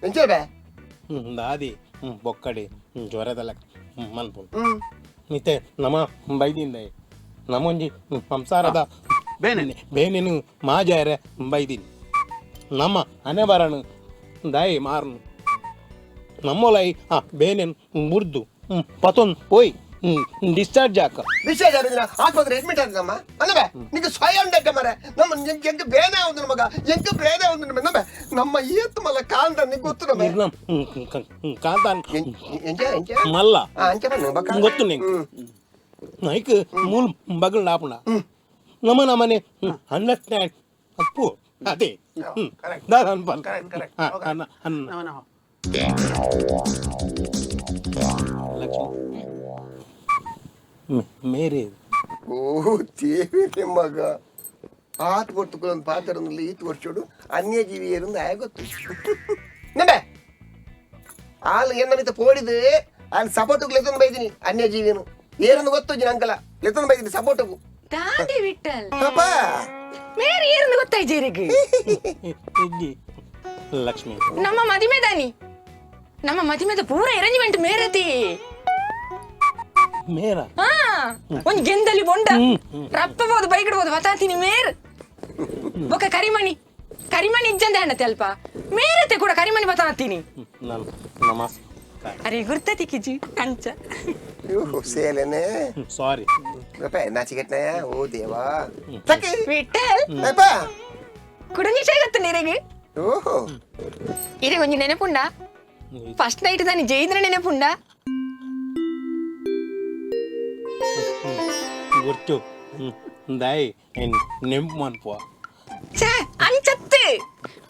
ಎಂಚೆ ಬೇ. ದಾದಿ ಬೊಕ್ಕಡಿ ಜ್ವರದಲ್ಲ ಮನ್ಪು ಮಿತ್ತೆ ನಮ ಬೈದಿಂದ ನಮ್ಮೊಂಜಿ ಸಂಸಾರದ ಬೇನೆ. ಬೇನೇನು ಮಾಜಾರೆ ಬೈದಿನಿ ನಮ್ಮ ಅನೆ ಬರನು ದಾಯಿ ಮಾರನು ನಮ್ಮೊಲೈ ಆ ಬೇನೇನು ಮುರ್ದು ಪತೊಂದು ಪೋಯ್ ಡಿಸ್ಚಾರ್ಜ್ ಆಕ. ವಿಶೇಷ ಆದ್ರೆ ಆಸ್ಪತ್ರೆ ಅಡ್ಮಿಟ್ ಆದ ನಮ್ಮ ಅಲ್ಲವೇ ನಿಂಗೆ ಸ್ವಯಂ ಡಡ್ಡ ಮರೆ ನಮ್ಮ ಎಂಕ್ ಬೇನೆ ಒಂದು ಮಗ ಎಂಕ್ ಬೇನೆ ಒಂದು ನಮ್ಮ ನಮ್ಮ ಏತ್ ಮಲ್ಲ ಕಾಂತ ನಿಂಗೆ ಗೊತ್ತು ನಮ್ಮ. ಇರ್ನ ಕಾಂತಾನ್. ಎಂಚೆ ಎಂಚೆ. ಮಲ್ಲ. ಆ, ಅಂಚೆ ಬಣ್ಣ ಬಕ್ಕ. ಗೊತ್ತು ನಿಂಗೆ ನೈಕ್ ಮೂಲ್ ಬಗಲ್ ನಾಪುಣ ನಮ್ಮ ನಮ್ಮನೆ ಅಂಡರ್ಸ್ಟ್ಯಾಂಡ್ ಅಪ್ಪು ಅದೇ ದಾದ ಅನ್ಪಲ್ ಅನ್ನ ಅನ್ನ ಲಕ್ಷ್ಮಿ ಮೇರೆ. ಓ ದೇವಿ ಮಗ ಆತ್ ಕೊಡ್ತುಕೊಳ್ಳೊಂದು ಪಾತ್ರ ಈತ್ ವರ್ಷೋಡು ಅನ್ಯ ಜೀವಿ ಏರಿಂದ ಆಯ ಗೊತ್ತು ನಂಬೆ ಆಲ್ ಎನ್ನ ಪೋಡಿದು ಅಲ್ಲಿ ಸಪೋರ್ಟ್ ಲೆತ್ತೊಂದು ಬೈದಿನಿ ಅನ್ಯ ಜೀವಿನು ಏನಂದು ಗೊತ್ತು ಜಿನ ಅಂಕಲ ಲೆತ್ತೊಂದು ಬೈದಿನಿ ಸಪೋರ್ಟ್ಗು. ದಾದೆ ವಿಠಲ್? ಪಾಪ. ಮೇರೆ ಏರಂದು ಗೊತ್ತಾಯ್ತು ಇಜ್ಜಿ ಲಕ್ಷ್ಮಿ. ನಮ್ಮ ಮದಿಮೆದಾನಿ ನಮ್ಮ ಮದಿಮೆದ ಪೂರ ಅರೇಂಜ್ಮೆಂಟ್ ಮೇರತಿ. ಮೇರ. ಹಾ ಒಂದ್ ಗೆಂದಲಿ ಬೊಂಡ ರಪ್ಪಬಹುದು ಬೈಗಿಡ್ಬೋದು ಬತಾತೀನಿ ಮೇರ್ ಬೊಕ್ಕ ಕರಿಮಣಿ ಕರಿಮಣಿ ಇಜ್ಜಂದೆ ಅಣ್ಣತೆ ಅಲ್ಪ ಮೇರತೆ ಕೂಡ ಕರಿಮಣಿ ಬತಾತೀನಿ. ನಾನು ನಮಸ್ಕಾರ. ಅರೆ ಗುರ್ತತಿ ಕಿಜಿ ಅಂಚ. ಅಯ್ಯೋ ಸೇಲೇನೆ. ಸಾರಿ. ಪಾಪ ನಾಚಿಕೆಟ್ನಯ ಓ ದೇವಾ ತಕ್ಕೆ. ವಿಠಲ್. ಪಾಪ. ಕುಡಂಜಿ ಗೊತ್ತು ನೀರಿಗೆ. ಓಹೋ. ಇದೇ ಒಂಜಿ ನೆನಪುಂಡ ಫಸ್ಟ್ ನೈಟ್ ದಾನಿ ಜೈದ್ರ ನೆನಪುಂಡ. ಗುರ್ತು ದಾಯಿ ನೆಂಪು ಮನ್ಪುವ. ಛೇ ಅಂಚತ್ತೆ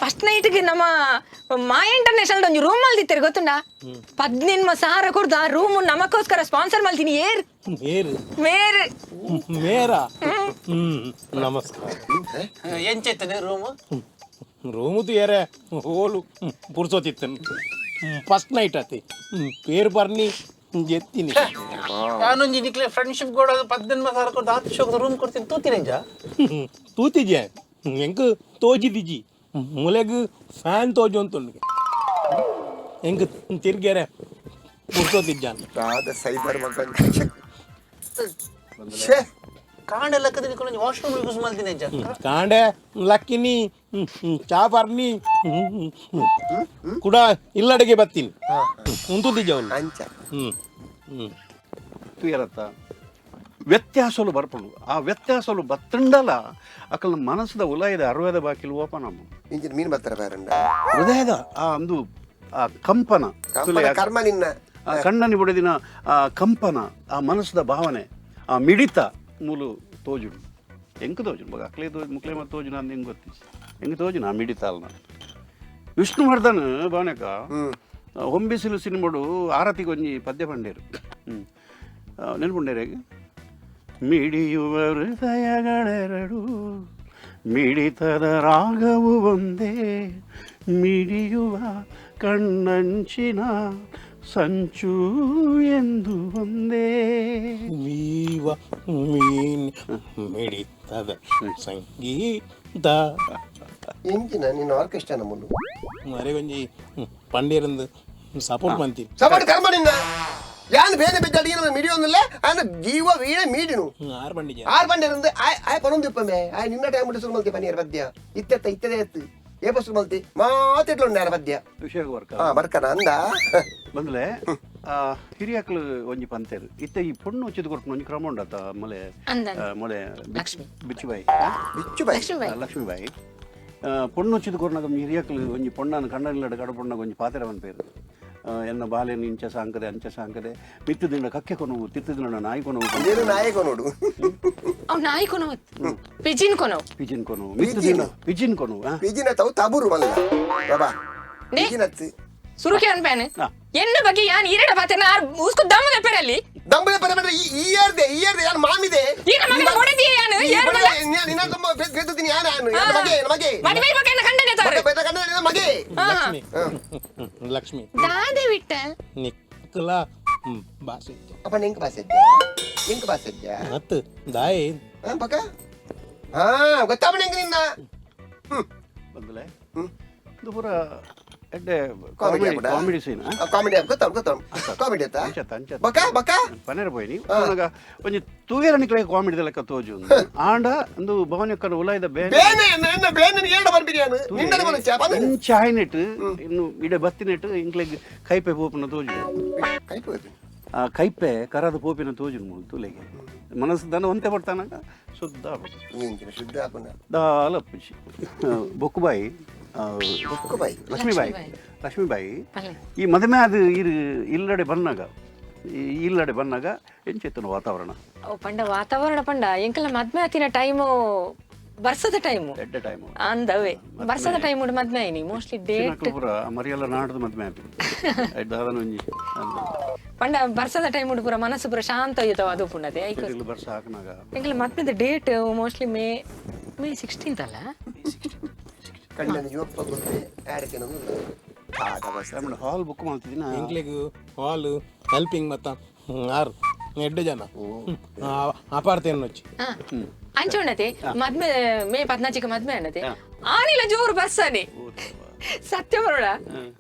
ಫಸ್ಟ್ ನೈಟ್ ಗೆ ನಮ್ಮ ಮಾಯ ಇಂಟರ್ನ್ಯಾಷನಲ್ ಒಂಜಿ ರೂಮ್ ಮಲ್ದಿತ್ತಾರೆ ಗೊತ್ತುಂಡ 15,000 ಕೊಡ್ದು ಆ ರೂಮ್ ನಮಕ್ಕೋಸ್ಕರ ಸ್ಪಾನ್ಸರ್ ಮಲ್ತೀನಿ ಏರ್ ಮೇರು ಮೇರ್ ಮೇರಾ ನಮಸ್ಕಾರ. ಎಂಚೈತನೆ ರೂಮ್? ರೂಮು ಏರೆ ಹೋಲು ಪುರ್ಸೋತಿತ್ತನು. ಫಸ್ಟ್ ನೈಟ್ ಆತಿ ಪೇರು ಬರ್ನಿ ಎತ್ತೀನಿ. ನಾನೊಂಜಿ ನಿಕ್ಲೆ ಫ್ರೆಂಡ್ಶಿಪ್ ಗೋಡ 18,000 ಕೊಡ್ದು ಆತು ಶೋಕದ ರೂಮ್ ಕೊಡ್ತೀನಿ ತೂತಿನಿಂಜ. ತೂತಿಜೆ ಎಂಕ್ ತೋಜಿದಿಜಿ ಮುಲೆಗ್ ಫ್ಯಾನ್ ತೋಜು ಅಂತುಂಡು ಎಂಕ್ ತಿರ್ಗೆರೆ ಪುರ್ಸೋತಿಜ್ಜಾನ್. ರಾಧ ಸೈಬರ್ ಮಗನ್ ಛೇ. ಕಾಂಡೆ ಲಕ್ಕದ ನಿಕ್ಲೆ ವಾಶ್ರೂಮ್ ಯೂಸ್ ಮಲ್ದಿನಿ ಅಂಜ. ಕಾಂಡೆ ಲಕ್ಕಿನಿ ಚಾ ಬರ್ನಿ ಕೂಡ ಇಲ್ಲಡೆಗೆ ಬತ್ತೀನಿ ಉಂತುದಿಜ ಅವನು. ಅಂಚ ಹ್ಮ್ ಹ್ಮ್ ತುಯರತ್ತ ವ್ಯತ್ಯಾಸಲು ಬರ್ಪುಂಡು. ಆ ವ್ಯತ್ಯಾಸಲು ಬತ್ತಂಡಲ ಅಕಲ್ನ ಮನಸ್ಸದ ಉಲಯದ ಅರ್ವದ ಬಾಕಿಲು ಓಪನ್ ಅಮ್ಮ. ಇಂಚಿನ ಮೀನು ಬರ್ತಾರ ಬೇರಂಡ. ಹೃದಯದ ಆ ಒಂದು ಆ ಕಂಪನ ಕಂಪನ ಕರ್ಮ ನಿನ್ನ. ಆ ಕಣ್ಣನಿ ಬುಡದಿನ ಆ ಕಂಪನ, ಆ ಮನಸ್ಸದ ಭಾವನೆ, ಆ ಮಿಡಿತ ಮೂಲು ತೋಜುಡು ಎಂಕ್ ತೋಜುಡು ಮಗ ಅಕ್ಲೆ ತೋಜು ಮುಕ್ಲೆ ಮತ್ತು ತೋಜುನ ಅಂದ್ ಹೆಂಗೆ ಗೊತ್ತಿ ಹೆಂಗೆ ತೋಜುನ ಆ ಮಿಡಿತ ಅಲ್ಲ. ವಿಷ್ಣುವರ್ಧನ್ ಭಾವನೆಕ ಹೊಂಬಿಸಿಲು ಸಿನಿಮಾಡು ಆರತಿಗೊಂಜಿ ಪದ್ಯ ಪಂಡೇರು ನೆನ್ಪುಂಡೇರು. ಮಿಡಿಯುವ ಹೃದಯಗಳೆರಡು ಮಿಡಿತದ ರಾಗವು ಒಂದೇ, ಮಿಡಿಯುವ ಕಣ್ಣಂಚಿನ ಸಂಚು ಎಂದು ಒಂದೇ. ವೀವ ಮೀನ್ ಮಿಡಿತದ ಸಂಗೀತ. ಎಂಚಿನ ನಿನ್ನ ಆರ್ಕೆಸ್ಟ್ರಾ ನಮ್ಮನ್ನು ಮರೆ ಒಂಜಿ ಪಂಡೇರಂದು ಸಪೋರ್ಟ್ ಮಂತೀನಿ. ಸಪೋರ್ಟ್ ಕರ್ಮ ನಿನ್ನ. ಯಾನ್ ಬೇನೆ ಬಿದ್ದಾಡಿ ಮಿಡಿಯೊಂದಿಲ್ಲ ಆನ ಜೀವ ವೀಣೆ ಮೀಡಿನು. ಆರು ಬಂಡಿಜ ಆರು ಬಂಡಿರಂದು ಆಯ್ ಆಯ್ ಪನೊಂದು ಇಪ್ಪಮೆ ಆಯ್ ನಿನ್ನ ಟೈಮ್ ಬಿಟ್ಟು ಸುರುಮಲ್ತಿ ಪನಿಯರ್ ಪದ್ಯ ಇತ್ತೆತ್ತ ಇತ್ತದೇ ಎತ್ತು ಏಪ ಸುರುಮಲ್ತಿ ಮಾತಿಟ್ಲು ಯಾರ ಪದ್ಯ. ವಿಷಯ ವರ್ಕ ಹಾ ಬರ್ಕನ ಅಂದ. ಬಂದ್ಲೆ ಹಿರಿಯಕ್ಲು ಒಂಜಿ ಪಂತೇರು ಇತ್ತ ಈ ಪೊಣ್ಣು ಉಚಿತ ಕೊರ್ಪುನ ಒಂಜಿ ಕ್ರಮ ಉಂಡತ ಮೊಲೆ. ಅಂದ. ಮೊಲೆ. ಲಕ್ಷ್ಮಿ. ಬಿಚ್ಚುಬಾಯಿ. ಬಿಚ್ಚು ಬೈ. ಲಕ್ಷ್ಮೀಬಾಯಿ. ಲಕ್ಷ್ಮೀಬಾಯಿ ಪೊಣ್ಣು ಉಚಿತ ಕೊರ್ನಾಗ ಹಿರಿಯಕ್ಲು ಒಂಜಿ ಪೊಣ್ಣನ ಕಣ್ಣನಿಲ್ಲಡ ಕಡ ಪೊಣ್ಣಗ ಒಂಜಿ ಪಾತೆರ ಪನ್ಪೇರು. ಎನ್ನ ಬಾಲೆನ್ ಇಂಚ ಸಾಂಕದೆ ಅಂಚ ಸಾಂಕದೆ ಮಿತ್ತು ದಿನ ಕಕ್ಕೆ ಕೊನವು ತಿತ್ತು ದಿನ ನಾಯಿ ಕೊನವು. ನೀನು ನಾಯಕ ನೋಡು. ಅವ್ ನಾಯಿ ಕೊನವು ಪಿಜಿನ್ ಕೊನವು. ಪಿಜಿನ್ ಕೊನವು ಮಿತ್ತು ದಿನ ಪಿಜಿನ್ ಕೊನವು ಆ? ಪಿಜಿನ ತಾವು ತಬುರು ಮಲ್ಲ ಬಾಬಾ. ನೇ. ಪಿಜಿನತ್ತು. ಸುರುಕೆ ಅನ್ಪೇನೆ ಹಾ. ಎನ್ನ ಬಗ್ಗೆ ಯಾನ್ ಈರಡ ಪಾತೆನ ಆರ್ ಉಸ್ಕು ದಮ್ಮದ ಪೆರಲ್ಲಿ. ದಂಬಳೆ ಪರ ಪರ ಈ ಇಯರ್ದೆ ಈ ಇಯರ್ದೆ ಯಾನ್ ಮಾಮಿದೆ. ಈನ ಮಗನ ಬೊಡೆದಿಯೇ ಯಾನು, ಈ ಯಾರ್ ಬೊಡೆದಿ, ಮಗ? ನಿನ್ನ ತುಂಬ ಬೆದ್ದುತ್ತೀನಿ ಯಾನ್ ಯಾನು, ಯಾನ್ ಮಗೆ, ಯಾನ್ ಮಗೆ. ಮದುವೆ ಬಗ್ಗೆ ಎನ್ನ ಕಂಡನೆ ತಾರು. ಬೊಡೆ ಬೆದ್ದ ಕಂಡನೆ ನಿನ್ನ ಮಗೆ. ಹಾ. ಲಕ್ಷ್ಮಿ ಲಕ್ಷ್ಮಿ. ದಾದೆ ಬಿಟ್ಟ. ನಿಕ್ಕಲ ಭಾಷೆ. ಅಪ್ಪ ನಿಂಕ್ ಭಾಷೆ ನಿಂಕ್ ಭಾಷೆ. ಮತ್ತು ದಾಯಿ. ಹಾ ಪಕ್ಕ ಹಾ ಗೊತ್ತಾಪ ನಿಂಗೆ ನಿನ್ನ. ಬಂದ್ಲೆ ಇದು ಪೂರ ಎಡ್ಡೆ ಕಾಮಿಡಿ. Comedy scene. ಕಾಮಿಡಿ ಗೊತ್ತಾವ್ ಗೊತ್ತಾವ್ ಕಾಮಿಡಿ ಆತ. ಅಂಚತ್ತ ಅಂಚತ್ತ. ಬಕ ಬಕ. ಪನೇರ ಪೋಯಿನಿ ಅವಾಗ ಒಂಜಿ ತೂಯರ ನಿಕ್ಲೆ ಕಾಮಿಡಿ ಲೆಕ್ಕ ತೋಜು ಆಂಡ ಒಂದು ಭವನಕ್ಕನ ಉಲಾಯ್ದ ಬೇನೆ. ಬೇನೆ ನನ್ನ ಬೇನೆ ಏಡ ಬರ್ಬಿರಿ ಯಾನು ನಿನ್ನದು ಬರುಚ್ಚ ಬಂದು. ಇಂಚ ಆಯ್ನೆಟ್ ಇನ್ನು ಇಡೆ ಬತ್ತಿನೆಟ್ ಇಂಕ್ಲೆಗ್ ಕೈಪೆ ಪೋಪಿನ ತೋಜು. ಕೈಪು. ಆ ಕೈಪೆ ಕರದ ಪೋಪಿನ ತೋಜು ಮೂಲು ತುಲೆಗೆ ಮನಸ್ಸು ದನ ಒಂತೆ ಪಡ್ತಾನಾಗ ಶುದ್ಧ ಆಪುಂಡು. ಇಂಚಿನ ಶುದ್ಧ ಆಪುನ. ದಾಲ ಅಪ್ಪುಜಿ ಬೊಕ್ಕುಬಾಯಿ ಬೊಕ್ಕುಬಾಯಿ. ಲಕ್ಷ್ಮೀಬಾಯಿ ಲಕ್ಷ್ಮೀಬಾಯಿ. ಪಲ್ಲೆ. ಈ ಮದುವೆ ಅದು ಇರು ಇಲ್ಲಡೆ ಬನ್ನಾಗ ಈ ಇಲ್ಲಡೆ ಬನ್ನಾಗ ಎಂಚೆತ್ತನ ವಾತಾವರಣ? ಓ ಪಂಡ ವಾತಾವರಣ ಪಂಡ ಎಂಕಲ ಮದ್ಮೆ ಆತಿನ ಟೈಮು ಬರ್ಸದ ಟೈಮು. ಎಡ್ಡೆ ಟೈಮು. ಅಂದವೇ ಬರ್ಸದ ಟೈಮ್ ಉಂಡು ಮದ್ಮೆ ಆಯ್ನಿ ಮೋಸ್ಟ್ಲಿ ಡೇಟ್. ಪೂರ ಮರಿಯೆಲ್ಲ ನಾಡ್ದು ಮದ್ಮೆ ಆಪಿ ದಾದನ ಒಂಜಿ ಅಂದ್. ಪಂಡ ಬರ್ಸದ ಟೈಮ್ ಉಂಡು ಪೂರ ಮನಸ್ಸು ಪೂರ ಶಾಂತ ಆಯ್ತಾವ ಅದು ಪುಂಡತೆ ಐಕ್. ಸಿಡಿಲು ಬರ್ಸ ಹಾಕನಾಗ. ಎಂಕಲ ಮದ್ಮೆದ ಡೇಟ್ ಮೋಸ್ಟ್ಲಿ ಮೇ ಮೇ 16 ಅಲ್ಲ. ಕಣ್ಣನ ಯುವಪ್ಪ ಗೊತ್ತೆ ಆಡಕ್ಕೆ ಆಮೇಲೆ ಹಾಲ್ ಬುಕ್ ಮಾಡ್ತಿದ್ದೀನ. ಎಂಕ್ಲೆಗ್ ಹಾಲ್ ಹೆಲ್ಪಿಂಗ್ ಮತ್ತ ಆರು ಎಡ್ಡೆ ಜನ ಅಪಾರ್ತೇನು ವಚ್ಚಿ. ಹಾ ಅಂಚೆ ಉಂಡತೆ ಮದ್ಮೆ ಮೇ 14ಕ್ಕೆ ಮದ್ಮೆ ಅನ್ನತೆ ಆನಿಲ ಜೋರು ಬರ್ಸಾನೆ ಸತ್ಯ ಬರೋಣ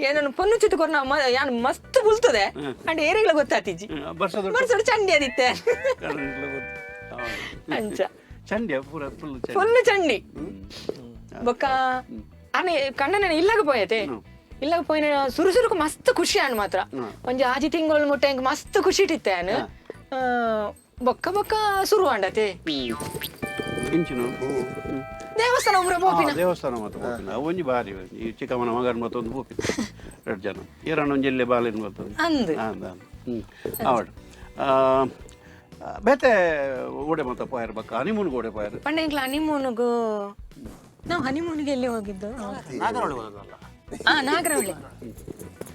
ಏನನ್ನು ಪೊನ್ನು ಚಿತ್ತು ಕೊರ್ನ ಯಾನ್ ಮಸ್ತ್ ಬುಲ್ತದೆ ಅಂಡ್ ಏರಿಗಳ ಗೊತ್ತಾತಿಜ್ಜಿ. ಬರ್ಸದ ಬರ್ಸೋಡು ಚಂಡಿ ಅದಿತ್ತೆ. ಅಂಚ. ಚಂಡಿಯ ಪೂರ ಫುಲ್ ಚಂಡಿ. ಫುಲ್ ಚಂಡಿ ಬೊಕ್ಕ ಅನೆ ಕಣ್ಣನ ಇಲ್ಲಾಗ ಪೋಯತೆ ಇಲ್ಲಾಗ ಪೋಯಿನ ಸುರು ಸುರುಕು ಮಸ್ತ್ ಖುಷಿ ಆನ್ ಮಾತ್ರ ಒಂಜಿ ಆಜಿ ತಿಂಗಳು ಮುಟ್ಟೆ ಎಂಕ್ ಮಸ್ತ್ ಖುಷಿ ಇಟ್ಟಿತ್ತೆ ಆನ್ ಬೊಕ್ಕ ಬೊಕ್ಕ ಸುರು ಆಂಡತೆ. ಇಂಚಿನ ದೇವಸ್ಥಾನ ಉಮ್ರ ಪೋಪಿನ. ದೇವಸ್ಥಾನ ಮಾತ್ರ ಪೋಪಿನ ಅವು ಒಂಜಿ ಬಾರಿ ಈ ಚಿಕ್ಕಮ್ಮನ ಮಗನ ಮತ್ತೊಂದು ಪೋಪಿನ ಎರಡು ಜನ ಏರಣ್ಣ ಒಂಜಿ ಎಲ್ಲೆ ಬಾಲಿನ ಮತ್ತೊಂದು. ಅಂದ್. ಅಂದ ಹ್ಞೂ ಆವಡ್ ಬೇತೆ ಓಡೆ ಮಾತ ಪೋಯರ್ ಬಕ್ಕ ಹನಿಮೂನ್ ಓಡೆ ಪೋಯರ್. ಪಂಡ ಎಂಕ್ಲ ಹನಿಮೂನ್ಗು ನಾವು ಹನಿಮೂನ್ಗೆ ಎಲ್ಲಿ ಹೋಗಿದ್ದು? ನಾಗರಹೊಳೆ ಹೋದದ್ದಲ್ಲ? ಹಾ, ನಾಗರಹೊಳೆ.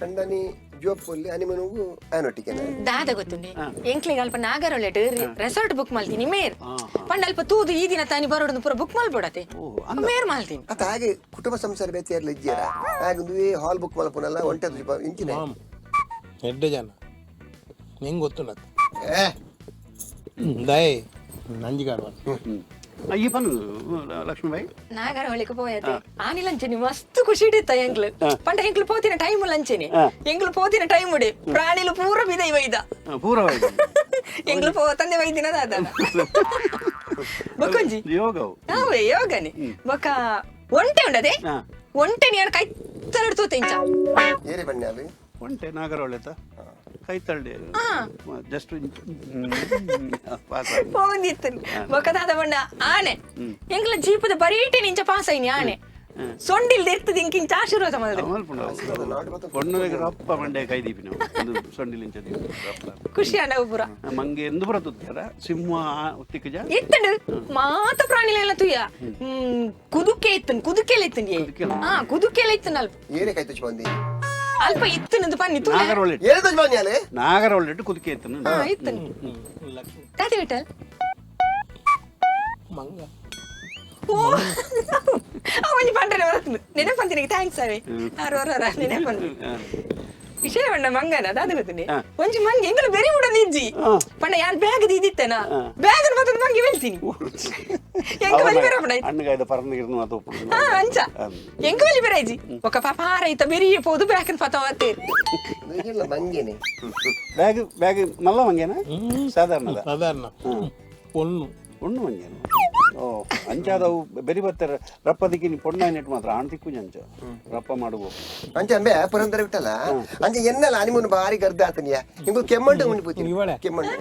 ಕಂಡನಿ ಜೋಪುಲ್ಲಿ ಹನಿಮೂನ್ಗೂ ಆನೊಟ್ಟಿಗೆ. ದಾದ ಗೊತ್ತುಂಡಿ, ಎಂಕ್ಲಿಗೆ ಅಲ್ಪ ನಾಗರಹೊಳೆ ರೆಸಾರ್ಟ್ ಬುಕ್ ಮಲ್ತೀನಿ ಮೇರ್. ಪಂಡ ಅಲ್ಪ ತೂದು ಈ ದಿನ ತಾನಿ ಬರೋಡು ಪೂರ ಬುಕ್ ಮಲ್ಬೋಡತೆ, ಮೇರ್ ಮಲ್ತೀನಿ. ಅತ್ತ ಹಾಗೆ ಕುಟುಂಬ ಸಂಸಾರ ಬೇತಿಯರ್ಲ ಇಜ್ಜಿಯರ ಹಾಗೆ ಹಾಲ್ ಬುಕ್ ಮಲ್ಪುನಲ್ಲ ಒಂಟೆ ಇಂಚಿನ. ಮಾಮ್ ಎಡ್ಡೆ ಜನ ನಿಂಗೆ ಗೊತ್ತುಂಡತ್ತ. ಏ ದಯೆ ನಂಜಿಗಾಡುವ. ಈ ಪನ್ ಲಕ್ಷ್ಮೀಬಾಯಿ. ನಾಗರಹೊಳೆಗೆ ಪೋಯತೆ ಆನಿ ಲಂಚನಿ ಮಸ್ತ್ ಖುಷಿ ಇಡಿತ್ತ ಎಂಕ್ಲು. ಪಂಡ ಎಂಕ್ಲು ಪೋತಿನ ಟೈಮ್ ಲಂಚನಿ, ಎಂಕ್ಲು ಪೋತಿನ ಟೈಮ್ ಉಡೆ ಪ್ರಾಣಿಲು ಪೂರ ಬಿದೈ ವೈದ. ಪೂರವಾಯ್ತು. ಎಂಕ್ಲು ಪೋ ತಂದೆ ವೈದಿನ ದಾದ ಬೊಕೊಂಜಿ ಯೋಗವು ಅವೇ ಯೋಗನೆ. ಬೊಕ ಒಂಟೆ ಉಂಡದೆ, ಒಂಟೆ ನೀನು ಕೈ ತರಡ್ತೋತೆ ಇಂಚ. ಏರಿ ಬನ್ನಿ ಅಲ್ಲಿ. ಒಂಟೆ ನಾಗರಹೊಳೆತ ಕೈ ತಳ್ಳಿ ಜಸ್ಟ್ ಪಾಸ್. ಪೋಂದಿತ್ತು. ಬೊಕ ದಾದ ಬಣ್ಣ ಆನೆ ಎಂಕ್ಲ ಜೀಪದ ಬರೀಟೆ ನಿಂಚ ಪಾಸ್ ಐನಿ. ಆನೆ ಸೊಂಡಿಲ್ ಇರ್ತದೆ ಇಂಕಿಂಚ ಆಶೀರ್ವಾದ ಮಾಡಿದ್ರು. பொண்ணுக்கு ರಪ್ಪ ಮಂಡೆ ಕೈ ದೀಪಿ ನಾವು ಒಂದು ಸೊಂಡಿಲಿಂಚ ದೀಪ ರಪ್ಪ. ಖುಷಿ ಆಂಡ ಪೂರ. ಮಂಗೆ ಎಂದು ಬರತುತ್ತರ ಸಿಂಹ ತಿಕ್ಕಜ? ಇತ್ತಂಡು, ಮಾತ ಪ್ರಾಣಿಲೆಲ್ಲ ತುಯ್ಯ. ಕುದುಕೆ ಇತ್ತನ್, ಕುದುಕೆಲ್ಲ ಇತ್ತಂಡಿ. ಹಾ, ಕುದುಕೆಲ್ಲ ಇತ್ತನ್ ಅಲ್ಪ. ಏನೇ ಕೈ ತುಚ್ಚಿ ಬಂದಿ? ಅಲ್ಪ ಇತ್ತನದು ಪನ್ನಿ ತುಲೆ. ನಾಗರಹೊಳೆ. ಏನೇ ತುಚ್ಚಿ ಬಂದಿ ಅಲ್ಲಿ? ನಾಗರಹೊಳೆ ಕುದುಕೆ ಇತ್ತನು. ಹಾ, ಇತ್ತನ್. ತಾತಿ ವಿಠಲ್ ಮಂಗ. ಓ, ಒಂಜಿ ಪಂಡ್ರೆ ಬರ್ತದೆ ನೆನಪಂತಿನಿಗೆ. Thanks ಅವೇ ಆರು ವರ ನೆನಪಂದು ವಿಷಯ ಬಣ್ಣ ಮಂಗನ ದಾದ ಗೊತ್ತುಂಡೆ. ಒಂಜಿ ಮಂಗೆ ಎಂಗಲ ಬೆರಿ ಉಡ ನಿಜ್ಜಿ. ಪಂಡ ಯಾನ್ ಬ್ಯಾಗ್ ದೀದಿತ್ತೇನ, ಬ್ಯಾಗ್ ಮತ್ತೊಂದು ಮಂಗೆ ಬೆಳ್ತೀನಿ ಎಂಕ ಬಲಿ ಬೇರೆ ಪಂಡ. ಅಣ್ಣಗಾಯ್ದ ಪರಂದಿಗಿರ್ನು ಅದು. ಹಾ, ಅಂಚ ಎಂಕ ಬಲಿ ಬೇರೆ ఒక ಪಾಪ ರೈತ ಬೆರಿಯ ಪೋದು ಬ್ಯಾಕನ್ ಪತ ತೇರು. ಇಲ್ಲ, ಮಂಗೇನೆ. ಬ್ಯಾಗ್ ಬ್ಯಾಗ್ ಮಲ್ಲ ಮಂಗೇನ ಸಾಧಾರಣದ? ಸಾಧಾರಣ ಪೊಣ್ಣು. ಒಣ್ಣು ಮಂಗೇನು? ಓ, ಅಂಚಾದವು ಬೆರಿ ಬರ್ತಾರೆ ರಪ್ಪದಿಕ್ಕೆ. ನೀ ಪೊಣ್ಣ ನೆಟ್ಟು ಮಾತ್ರ ಆಣ್ ತಿಕ್ಕು ಅಂಚ ರಪ್ಪ ಮಾಡುವ. ಅಂಚೆ ಅಂಬೆ ಪುರಂದರ ಬಿಟ್ಟಲ್ಲ ಅಂಚೆ ಎನ್ನಲ್ಲ ಹನಿಮೂನ್ ಬಾರಿ ಗರ್ದ ಆತನಿಯ. ಇಂಗು ಕೆಮ್ಮಂಟು ಉಂಡು. ಇವಳೆ. ಕೆಮ್ಮಂಟು.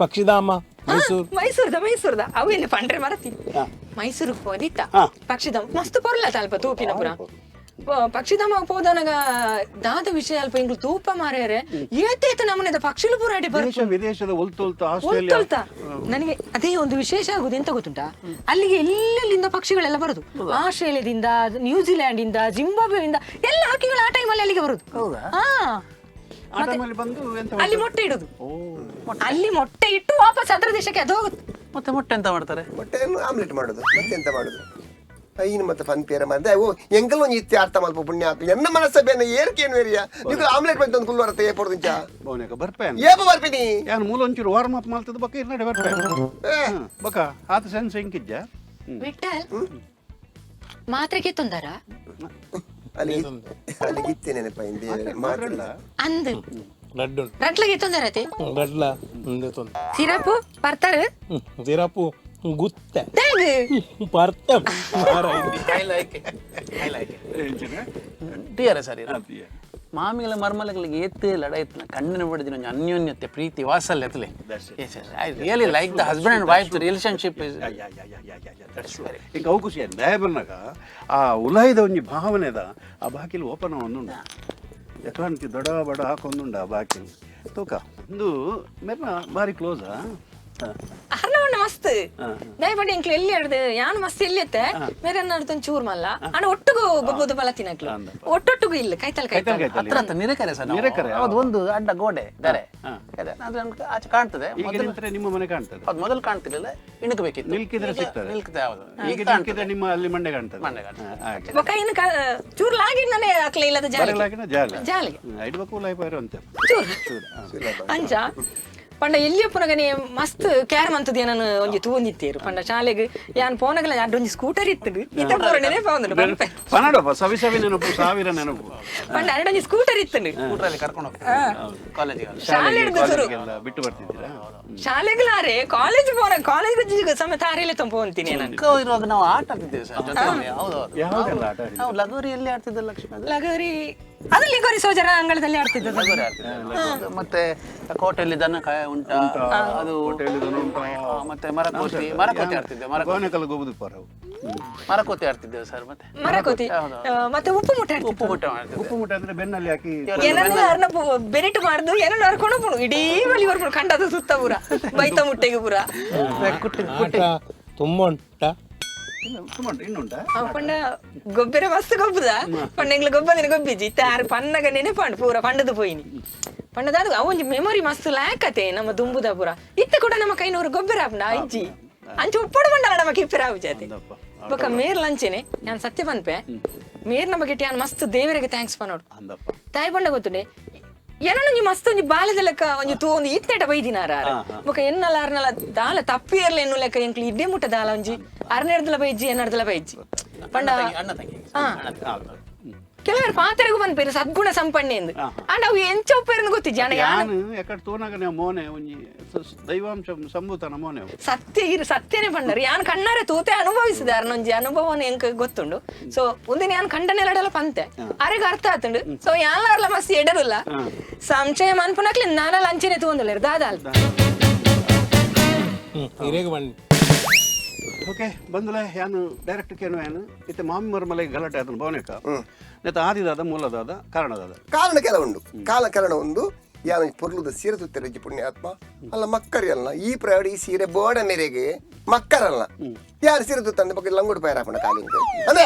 ಪಕ್ಷಿಧಾಮ ಮೈಸೂರು. ಮೈಸೂರ್ದ, ಮೈಸೂರ್ದ ಅವು ಎಲ್ಲಿ ಪಂಡ್ರೆ ಮರತೀನಿ. ಮೈಸೂರಿಗೆ ಹೋದಿತ್ತ ಪಕ್ಷಿಧಾಮ ಮಸ್ತ್ ಪೊರ್ಲ ಅಲ್ಪ ತೂಪಿನ ಪುರ. ಪಕ್ಷಿಧಾಮ ಪೋದನಗ ದಾದ ವಿಷಯ ಅಲ್ಪ ಇಂಗ್ಲು ತೂಪ ಮಾರೇರೆ ಏತೇತ ನಮೂನೆದ ಪಕ್ಷಿಲು ಪೂರ ಅಡಿ. ದೇಶ ವಿದೇಶದ ಒಲ್ತು ಒಲ್ತು ಆಸ್ಟ್ರೇಲಿಯಾ. ಒಲ್ತೊಲ್ತ. ನನಗೆ ಅದೇ ಒಂದು ವಿಶೇಷ ಆಗುದು ಎಂತ ಗೊತ್ತುಂಟಾ? ಅಲ್ಲಿಗೆ ಎಲ್ಲೆಲ್ಲಿಂದ ಪಕ್ಷಿಗಳೆಲ್ಲ ಬರುದು. ಆಸ್ಟ್ರೇಲಿಯಾದಿಂದ, ನ್ಯೂಜಿಲ್ಯಾಂಡ್ ಇಂದ, ಜಿಂಬಾಬ್ವೆಯಿಂದ ಎಲ್ಲ ಹಕ್ಕಿಗಳು ಆ ಟೈಮಲ್ಲಿ ಅಲ್ಲಿಗೆ ಬರುದು. ಹಾ. ಆ ಟೈಮಲ್ಲಿ ಬಂದು ಎಂತ? ಅಲ್ಲಿ ಮೊಟ್ಟೆ ಇಡುದು. ಅಲ್ಲಿ ಮೊಟ್ಟೆ ಇಟ್ಟು ವಾಪಸ್ ಅದರ ದೇಶಕ್ಕೆ ಅದು ಹೋಗುತ್ತೆ. ಮತ್ತೆ ಮೊಟ್ಟೆ ಎಂತ ಮಾಡ್ತಾರೆ? ಮೊಟ್ಟೆಯನ್ನು ಆಮ್ಲೆಟ್ ಮಾಡೋದು, ಮತ್ತೆ ಎಂತ ಮಾಡೋದು? ಐನು ಮತ್ತೆ ಫನ್ ಪೇರ ಮಾಡಿದೆ ಓ ಎಂಕಲ್ ಒಂಜಿ ಇತ್ತೆ ಅರ್ಥ ಮಲ್ಪ ಪುಣ್ಯ ಆತು. ಎನ್ನ ಮನಸ್ಸ ಬೇನೆ ಏರ್ಕೇನು ಏರಿಯಾ ನೀವು ಆಮ್ಲೆಟ್ ಬಂತು ಒಂದು ಕುಲ್ಲು ಬರುತ್ತೆ ಏಪೊಡ್ದು ಇಂಚ. ಭವನಕ ಬರ್ಪೆ. ಏಪ ಬರ್ಪಿನಿ? ಯಾನ್ ಮೂಲ ಒಂಚೂರು ವಾರ್ಮ್ ಅಪ್ ಮಾಡ್ತದ ಬಕ್ಕ ಇರ್ನಡೆ ಬರ್ಪೆ ಬಕ್ಕ ಆತ ಸೆನ್ಸ್ ಎಂಕಿಜ್ಜ. ವಿಠಲ್ ಮಾತ್ರೆಗೆ ತೊಂದರ. ಅಲ್ಲಿ ಅಲ್ಲಿ ಇತ್ತೆ ನೆನಪ ಹಿಂದೆ ಮಾತ್ರ. ಅಂದ್ ರಡ್ಡು ಉಂಟು. ರಟ್ಲಗೆ ತೊಂದರೆ ಆತೆ. ರಡ್ಲ ಒಂದೇ ತೊಂದರೆ. ಸಿರಪ್ ಬರ್ತಾರೆ. ಸಿರಪು ಗುತ್ತೆ. ದಾಗ್. ಪರ್ತ. I like it, I like it. Dear ಸರಿ ಮಾಮಿಗಳ ಮರ್ಮಲಗಳಿಗೆ ಏತ್ ಲಡಾಯಿತ್ನ ಕಣ್ಣಿನ ಬಿಡಿದಿನ ಒಂಜಿ ಅನ್ಯೋನ್ಯತೆ ಪ್ರೀತಿ ವಾತ್ಸಲ್ಯತಲೆ. Yes, yes, I really like the husband and wife relationship is ಇಂಕ ಅವು ಖುಷಿ ಆಯ್ತು. ದಯ ಬನ್ನಾಗ ಆ ಉಲಾಯಿದ ಒಂಜಿ ಭಾವನೆದ ಆ ಬಾಕಿಲು ಓಪನ್ ಒಂದುಂಡು ಎಕ್ಲಾಂತಿ ದೊಡ ಬಡ ಹಾಕೊಂದುಂಡು ಆ ಬಾಕಿಲು ತೂಕ ಒಂದು ಮೆರ್ನ ಬಾರಿ ಕ್ಲೋಸಾ. ಅರ್ನವಣ್ಣ ಮಸ್ತ್ ದಯಪಡಿ ಎಂಕ್ಲು ಎಲ್ಲಿ ಆಡ್ದು ಯಾನು ಮಸ್ತ್ ಎಲ್ಲಿ ಎತ್ತೆ ಮೇರೆ ಅನ್ನ ಚೂರ್ ಮಲ್ಲ ಅಣ್ಣ ಒಟ್ಟುಗು ಬೊಬ್ಬುದು ಬಲ ತಿನ್ನಕ್ಲು ಒಟ್ಟೊಟ್ಟುಗು ಇಲ್ಲ ಕೈತಲ್ ಕೈತಲ್. ಕೈತಲ್. ಹತ್ರ ಹತ್ರ ನಿರೆಕರೆ ಸರ್ ನಾವು. ನಿರೆಕರೆ, ಹೌದು, ಒಂದು ಅಡ್ಡ ಗೋಡೆ ದರೆ ಅದೇ, ಆದ್ರೆ ನಮ್ಗೆ ಆಚೆ ಕಾಣ್ತದೆ. ಈಗ ಮೊದಲು ನಿಂತ್ರೆ ನಿಮ್ಮ ಮನೆ ಕಾಣ್ತದೆ. ಹೌದು, ಮೊದಲು ಕಾಣ್ತಿರ್ಲಿಲ್ಲ, ಇಣುಕಬೇಕಿತ್ತು. ನಿಲ್ಕಿದ್ರೆ ಈಗ ಸಿಗ್ತದೆ. ನಿಲ್ಕಿದೆ, ಹೌದು. ಈಗ ಈಗ ಕಾಣ್ತದೆ. ನಿಲ್ಕಿದ್ರೆ ನಿಮ್ಮ ಅಲ್ಲಿ ಮಂಡೆ ಕಾಣ್ತದೆ. ಮಂಡೆ ಕಾಣ್ತದೆ. ಹಾಗೆ. ಬೊಕ ಇನ್ನು ಚೂರ್ ಲಾಗಿಡ್ನೇ ಅಕ್ಲೆ ಇಲ್ಲದ ಜಾಲಿಗೆ. ಬರಲಾಗಿನ ಜಾಲ. ಜಾಲಿಗೆ. ಐಡ್ಬೇಕು ಲೈಫ್ ಅಂತೆ. ಚೂರ್ ಅಂಚ ಪಂಡ ಎಲ್ಲಿಯ ಪುನಗನೆ ಮಸ್ತ್ ಕ್ಯಾರ್ ಮಂತದ ನಾನು ಒಂಜಿ ತೂಂದಿತ್ತೇರು. ಪಂಡ ಶಾಲೆಗ್ ಯಾನ್ ಪೋನಗಲ ಅಡ್ಡ ಒಂಜಿ ಸ್ಕೂಟರ್ ಇತ್ತು. ಇತ್ತ ಪೂರ ನೆನಪು ಬಂದುಂಡು ಪಂಪೆ. ಪನಡಪ್ಪ ಸವಿ ಸವಿ ನೆನಪು, ಸಾವಿರ ನೆನಪು. ಪಂಡ ಅರಡೊಂಜಿ ಸ್ಕೂಟರ್ ಇತ್ತು. ಸ್ಕೂಟ್ರಲ್ಲಿ ಕರ್ಕೊಂಡು ಹೋಗ್ತಾರೆ ಕಾಲೇಜಿಗೆ. ಶಾಲೆ ಹಿಡ್ದು ಶುರು. ಕಾಲೇಜಿಗೆಲ್ಲ ಬಿಟ್ಟು ಬರ್ತಿದ್ದೀರಾ? ಶಾಲೆಗ್ಲಾರೆ ಕಾಲೇಜ್ ಪೋನ ಕಾಲೇಜ್ ಸಮೇತ ಆರೇಲೆ ತುಂಬ ಅಂತೀನಿ ನಾನು. ಚಿಕ್ಕ ಇರುವಾಗ ನಾವು ಆಟ ಆಡ್ತಿದ್ದೇವೆ ಸರ್ ಜೊತೆಯಲ್ಲಿ. ಹೌದು ಹೌದು. ಯಾವುದೆಲ್ಲ ಆಟ ಆಡಿದ್ರಿ? ನಾವು ಲಗೋರಿ ಎಲ್ಲಿ ಆಡ್ತಿದ್ದೆ ಲಕ್ಷ್ಮಿ ಅದು? ಲಗೋರಿ ಅದು ಲಿಗೋರಿ ಸೋಜರ ಅಂಗಳದಲ್ಲಿ ಆಡ್ತಿದ್ದದ್ದು. ಲಗೋರಿ ಆಡ್ತಿದ್ದೆ. ಹೌದು. ಮತ್ತೆ ಕೋಟೆಯಲ್ಲಿ ದನ ಕಾಯ ಉಂಟಾ ಅದು. ಕೋಟೆಯಲ್ಲಿ ದನ ಉಂಟಾ. ಮತ್ತೆ ಮರಕೋತಿ, ಮರಕೋತಿ ಆಡ್ತಿದ್ದೆ, ಮರಕೋತಿ. ಗೋನೆಕಲ್ ಗೋಬುದು ಪರವು. ಮರಕೋತಿ ಆಡ್ತಿದ್ದೆವು ಸರ್ ಮತ್ತೆ. ಮರಕೋತಿ. ಹೌದು. ಮತ್ತೆ ಉಪ್ಪು ಮುಟ್ಟೆ ಆಡ್ತಿದ್ದೆ. ಉಪ್ಪು ಮುಟ್ಟೆ ಮಾಡ್ತಿದ್ದೆ. ಉಪ್ಪು ಮುಟ್ಟೆ ಅಂದ್ರೆ ಬೆನ್ನಲ್ಲಿ ಹಾಕಿ ಏನನ್ನ ಅರ್ನ ಬೆರೆಟು ಮಾಡುದು, ಏನನ್ನ ಹರ್ಕೊಂಡು ಪೋಣು ಇಡೀ ಬಲಿ ಬರ್ಪುಣು ಕಂಡದ ಸುತ್ತ ಪೂರ ಬೈತ ಮುಟ್ಟೆಗೆ ಪೂರ. ಕುಟ್ಟಿ ಆಟ ತುಂಬ ಉಂಟ. ಇನ್ನುಂಟಾ ಪಂಡ ಗೊಬ್ಬರ ಮಸ್ತ್ ಗೊಬ್ಬುದ ಪಂಡ ಎಂಗ್ಲ ಗೊಬ್ಬಂದಿನ ಗೊಬ್ಬಿಜಿ ತಾರು ಪನ್ನಗ ನೆನಪಾಂಡು ಪೂರ ಪಂಡದು ಪೋಯಿನಿ ಪಂಡದ ಅದು ಅವೊಂಜಿ ಮೆಮೊರಿ ಮಸ್ತ್ ಲ್ಯಾಕತೆ ನಮ್ಮ ದುಂಬುದ ಪೂರ ಇತ್ತ ಕೂಡ ನಮ್ಮ ಕೈನೂರು ಗೊಬ್ಬರ ಆಪ್ನ ಇಜ್ಜಿ ಅಂಚೆ ಉಪ್ಪಡು ಬಂಡಲ ನಮ್ಮ ಕಿಪ್ಪರ ಆವುಜಾತೆ ಬೊಕ ಮೇರ್ ಲಂಚೆನೆ ನಾನು ಸತ್ಯ ಪನ್ಪೆ ಮೇರ್ ನಮ್ಮ ಗಿಟ್ಟಿ ಯಾನ್ ಮಸ್ತ್ ದೇವರಿಗೆ thanks ಪನೋಡು ಅಂದಪ್ಪ ತಾಯಿ ಪಂಡ ಗೊತ್ತುಂಡೆ ಏನೊಂಜಿ ಮಸ್ತ್ ಒಂಜಿ ಬಾಲೆದ ಲೆಕ್ಕ ಒಂಜಿ ತೂ ಒಂದು ಈತ್ನೇಟ ಬೈದಿನಾರ ಬೊಕ ಎನ್ನಲ ಅರ್ನಲ ದಾಲ ತಪ್ಪಿಯರ್ಲ ಎನ್ನು ಲೆಕ್ಕ ಎಂಕ್ಲು ಇಡ್ಡೆ ಮುಟ್ಟ ದಾಲ ಒಂಜಿ ಅರ್ನೆರ್ದಲ ಬೈಜಿ ಎನ್ನರ್ದಲ ಬೈಜಿ ಪಂಡ ಕೆಲವರು ಪಾತ್ರೆಗೂ ಪನ್ಪೇರು ಸದ್ಗುಣ ಸಂಪನ್ನೆ ಎಂದು ಅಂಡ್ ಅವು ಎಂಚ ಉಪ್ಪೇರ್ಂದ್ ಗೊತ್ತಿಜ್ಜಿ ಅಣ್ಣ ಯಾನ್ ಯಾನು ಎಕಡೆ ತೋನಾಗ ನೀವು ಮೋನೆ ಒಂಜಿ ದೈವಾಂಶ ಸಂಭೂತನ ಮೋನೆ ಅವು. ಸತ್ಯ ಇರು ಸತ್ಯನೇ ಪಂಡರು ಯಾನ್ ಕಣ್ಣಾರೆ ತೂತೆ ಅನುಭವಿಸಿದ ಅರ್ನೊಂಜಿ ಅನುಭವನ ಎಂಕ್ ಗೊತ್ತುಂಡು. ಸೊ ಒಂದಿನ ಯಾನ್ ಕಂಡನೆಲಡಲ ಪಂತೆ ಅರೆಗ್ ಅರ್ಥ ಆತುಂಡು. ಸೊ ಯಾನ್ಲಾರ್ಲ ಮಸ್ತ್ ಎಡರುಲ್ಲ ಸಂಶಯ ಮನ್ಪುನಕ್ಲೆ ನಾನಲ್ಲ ಅಂಚೆನೆ ತೂಂದುಲ್ಲೆರ್ ದಾದಾಲ್ ಇರೇಗ ಬನ್ನಿ. ಓಕೆ ಬಂದಲೆ ಯಾನು ಡೈರೆಕ್ಟ್ ಕೇನು ಯಾನು ಇತ್ತೆ ಮಾಮಿ ಮರ್ಮಲೆ ಗಲಾಟೆ ಆತನ ಭವನೇಕ ನೆತ್ತ ಆದಿದಾದ ಮೂಲದಾದ ಕಾರಣದಾದ ಕಾರಣ ಕೆಲ ಉಂಡು ಕಾಲ ಕಾರಣ ಉಂಡು. ಯಾನು ಪೊರ್ಲುದ ಸೀರೆ ತುತ್ತೆರಜ್ಜಿ ಪುಣ್ಯಾತ್ಮ ಅಲ್ಲ ಮಕ್ಕರಿ ಅಲ್ಲ ಈ ಪ್ರಯಾಣ ಈ ಸೀರೆ ಬೋಡ ಮೇರೆಗೆ ಮಕ್ಕರಲ್ಲ ಯಾರು ಸೀರೆ ತುತ್ತಂದ ಬಗ್ಗೆ ಲಂಗೋಡು ಪೈರ್ ಹಾಕೊಂಡ ಕಾಲಿಂಗ್ ಅಂದ್ರೆ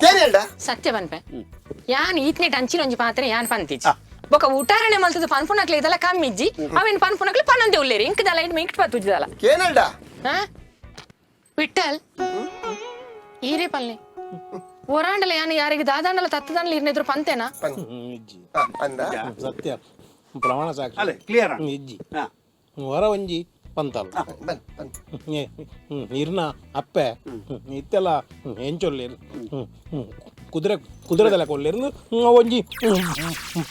ಏನ್ ಹೇಳ್ದ ಸತ್ಯ ಪನ್ಪೆ ಯಾನ್ ಈತ್ನೆಟ್ ಅಂಚಿನ ಒಂಜಿ ಪಾತ್ರೆ ಯಾನ್ ಪಂತಿಜಿ ಬೊಕ ಉಟಾರಣೆ ಮಲ್ತದ ಪನ್ಪುನಕ್ಲೆ ಇದೆಲ್ಲ ಕಮ್ಮಿಜ್ಜಿ ಅವೇನ್ ಪನ್ಪುನಕ್ಲೆ ಪನ್ನೊಂದೆ ಉಲ್ಲೇರಿ ಇಂಕದಲ್ಲ it ಮಿಂಕ್ ಪತ್ತುಜಿದಲ್ಲ. ಏನ್ ಹೇಳ್ದ? ಹಾ ವಿಠಲ್ ಈರೇ ಪಲ್ಲೆ ಒರಾಂಡಲ ಯಾನ್ ಯಾರಿಗೆ ದಾದಾಂಡಲ ತತ್ತದಾಂಡಲ ಇರ್ನೆದ್ರು ಪಂತೇನಾ? ಇಜ್ಜಿ. ಅಂದ ಸತ್ಯ ಪ್ರಮಾಣ ಸಾಕ್ಷಿ. ಅಲ್ಲೇ ಕ್ಲಿಯರ್. ಇಜ್ಜಿ ಹೊರ ಒಂಜಿ ಪಂತಲ್ಲ. ಬನ್ ಬನ್. ಇರ್ನ ಅಪ್ಪೆ ಇತ್ತೆಲ್ಲ ಎಂಚೊಲ್ಲೇರು ಕುದುರೆ ಕುದುರೆದೆಲ್ಲ ಕೊಲ್ಲೇರು ಒಂಜಿ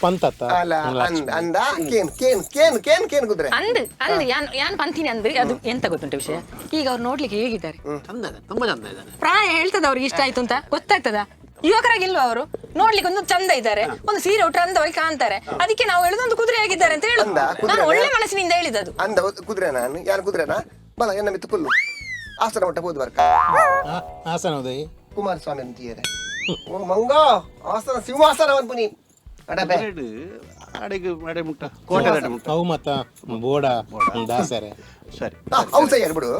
ಪಂತತ್ತ. ಅಲ್ಲ ಅಂದ ಅಂದ ಕೇನ್ ಕೇನ್ ಕೇನ್ ಕೇನ್ ಕೇನ್ ಕುದುರೆ ಅಂದ್ ಅಂದ್ ಯಾನ್ ಯಾನ್ ಪಂತೀನಿ ಅಂದ್ ಅದು ಎಂತ ಗೊತ್ತುಂಟು ವಿಷಯ? ಈಗ ಅವ್ರು ನೋಡ್ಲಿಕ್ಕೆ ಹೇಗಿದ್ದಾರೆ? ಚಂದ ಇದೆ, ತುಂಬಾ ಚಂದ ಇದ್ದಾನೆ. ಪ್ರಾಯ ಹೇಳ್ತದ ಅವ್ರಿಗೆ ಇಷ್ಟ ಆಯ್ತು ಅಂತ ಗೊತ್ತಾಗ್ತದ? ಯುವಕರಾಗಿಲ್ವಾ ಅವರು? ನೋಡ್ಲಿಕ್ಕೆ ಒಂದು ಚಂದ ಇದ್ದಾರೆ, ಒಂದು ಸೀರೆ ಉಟ್ರೆ ಅಂದವಾಗಿ ಕಾಣ್ತಾರೆ. ಅದಕ್ಕೆ ನಾವು ಹೇಳುದು ಒಂದು ಕುದುರೆ ಆಗಿದ್ದಾರೆ ಅಂತ ಹೇಳುದು. ಅಂದ, ಕುದುರೆ ನಾನು ಒಳ್ಳೆ ಮನಸ್ಸಿನಿಂದ ಹೇಳಿದದು. ಅಂದ ಕುದುರೆ ನಾನು ಯಾರು ಕುದುರೆನಾ ಬಲ ಎನ್ನ ಮಿತ್ತು ಕುಲ್ಲು ಆಸನ ಮಟ್ಟ ಹೋದ್ ಬರ್ಕ. ಹಾಸನ ಉದಯ್ ಕುಮಾರಸ್ವಾಮಿ ಅಂತೀಯರೆ ಓ ಮಂಗ ಆಸನ ಸಿಂಹಾಸನ ಅನ್ಪುನಿ ಅಡಬೆ. ಅಡೆಗೆ ಅಡೆ ಮುಟ್ಟ ಕೋಟೆ ಅಡೆ ಮುಟ್ಟ. ಅವು ಮತ್ತ ಬೋಡ ದಾಸರೆ. ಸರಿ. ಅವು ಸೈ ಬಿಡು.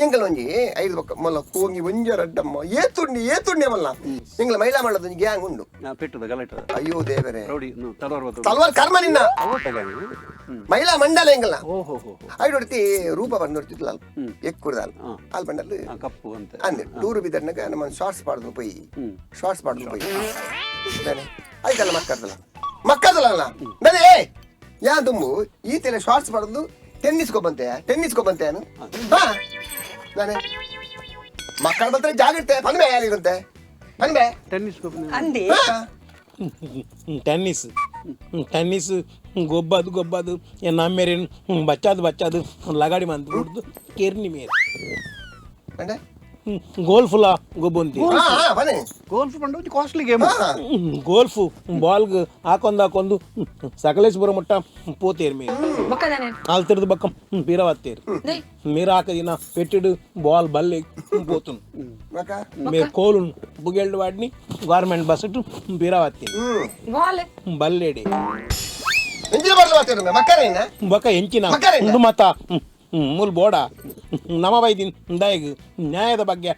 ಎಂಕಲ್ ಒಂಜಿ ಐದು ಬೊಕ್ಕ ಮೊಲ್ಲ ಕೋಂಗಿ ಒಂಜಿ ರಡ್ಡಮ್ಮ ಏತುಂಡಿ ಏತುಂಡಿ ಮಲ್ಲ ಎಂಗ್ಲ ಮಹಿಳಾ ಮಂಡಲದ ಒಂಜಿ ಗ್ಯಾಂಗ್ ಉಂಡು. ಪೆಟ್ಟದ ಗಲಾಟದ. ಅಯ್ಯೋ ದೇವರೇ. ರೌಡಿ ತಲವಾರ್ ಬತ್ತು. ತಲ್ವಾರ್ ಕರ್ಮ ನಿನ್ನ. ಮಹಿಳಾ ಮಂಡಲ ಎಂಗಲ್ಲ. ಓಹೋ ಹೋ. ಐಡೊಡ್ತಿ ರೂಪ ಬಂದು ನೋಡ್ತಿದ್ಲ ಎಕ್ಕುರ್ದಾಲ್ ಅಲ್ ಬಂಡಲ್ ಕಪ್ಪು ಅಂತ ಅಂದೆ ಟೂರು ಬಿದ್ದರ್ನಾಗ ನಮ್ಮ ಶಾರ್ಟ್ಸ್ ಪಾಡ್ದು ಪೋಯಿ ಶಾರ್ಟ್ಸ್ ಪಾಡ್ದು ಪೋಯಿ ಆಯ್ತಲ್ಲ ಮಕ್ಕದಲ್ಲ ಮಕ್ಕದಲ್ಲ ಅಲ್ಲ ನಾನೇ ಯಾ ತುಂಬು ಈ ತೆಲೆ ಶಾರ್ಟ್ಸ್ ಪಾಡ್ದು ಟೆನ್ನಿಸ್ ಕೊಬ್ಬಂತೆ ಟೆನ್ನಿಸ್ ಕೊಬ್ಬಂತೆ ಹಾ ನಾನೇ ಮಕ್ಕಳ ಬಂದ್ರೆ ಜಾಗಿರ್ತೆ ಪನ್ಬೆ ಯಾರಿಗಂತೆ ಪನ್ಬೆ ಟೆನ್ನಿಸ್ ಅಂದಿ ಹಾ. ಟೆನ್ನಿಸ್ ಟೆನ್ನಿಸ್ ಗೊಬ್ಬದು ಗೊಬ್ಬದು ನಮ್ಮೇರೇನು ಬಚ್ಚಾದು ಬಚ್ಚಾದು ಲಗಾಡಿ ಮಂತ್ ಬಿಡ್ದು ಕೆರ್ನಿ ಮೇರೆ. ಅಂಡೆ ಗೋಲ್ಫುಲ ಗೊಬ್ಬಂತಿ. ಹಾ ಹಾ ಬನ್ನಿ. ಗೋಲ್ಫ್ ಬಂಡ ಒಂಜಿ ಕಾಸ್ಟ್ಲಿ ಗೇಮ್. ಹಾ ಗೋಲ್ಫ್ ಬಾಲ್ಗ್ ಹಾಕೊಂದು ಹಾಕೊಂದು ಸಕಲೇಶ್ಪುರ ಮುಟ್ಟ ಪೋತೇರು ಮೇರೆ. ಬೊಕ್ಕದಾನೆ ಆಲ್ ತಿರ್ದು ಬಕ್ಕ ಬೀರವತ್ತೇರು they. ನೀರು ಹಾಕದಿನ ಪೆಟ್ಟಿಡು ಬಾಲ್ ಬಲ್ಲೆ ಪೋತುನು. ಮಕ್ಕ ಮೇರ್ ಕೋಲು ಬುಗೆಲ್ಡು ವಾಡ್ನಿ ಗೌರ್ಮೆಂಟ್ ಬಸ್ ಇಟ್ಟು ಬೀರವತ್ತೀನಿ. ಬಾಲ್ ಬಲ್ಲೆಡೆ. ಎಂಜಿನ ಬರ್ಲ ಮಾತಾಡ ಮಕ್ಕರೇನ. ಬೊಕ ಎಂಚಿನ ಮಕ್ಕರೇನ? ಉಂಡು ಮತ ಮೂಲ್ ಬೋಡ ನಮ ಬೈದಿನ್ ದಯಗ್ ನ್ಯಾಯದ ಬಗ್ಗೆ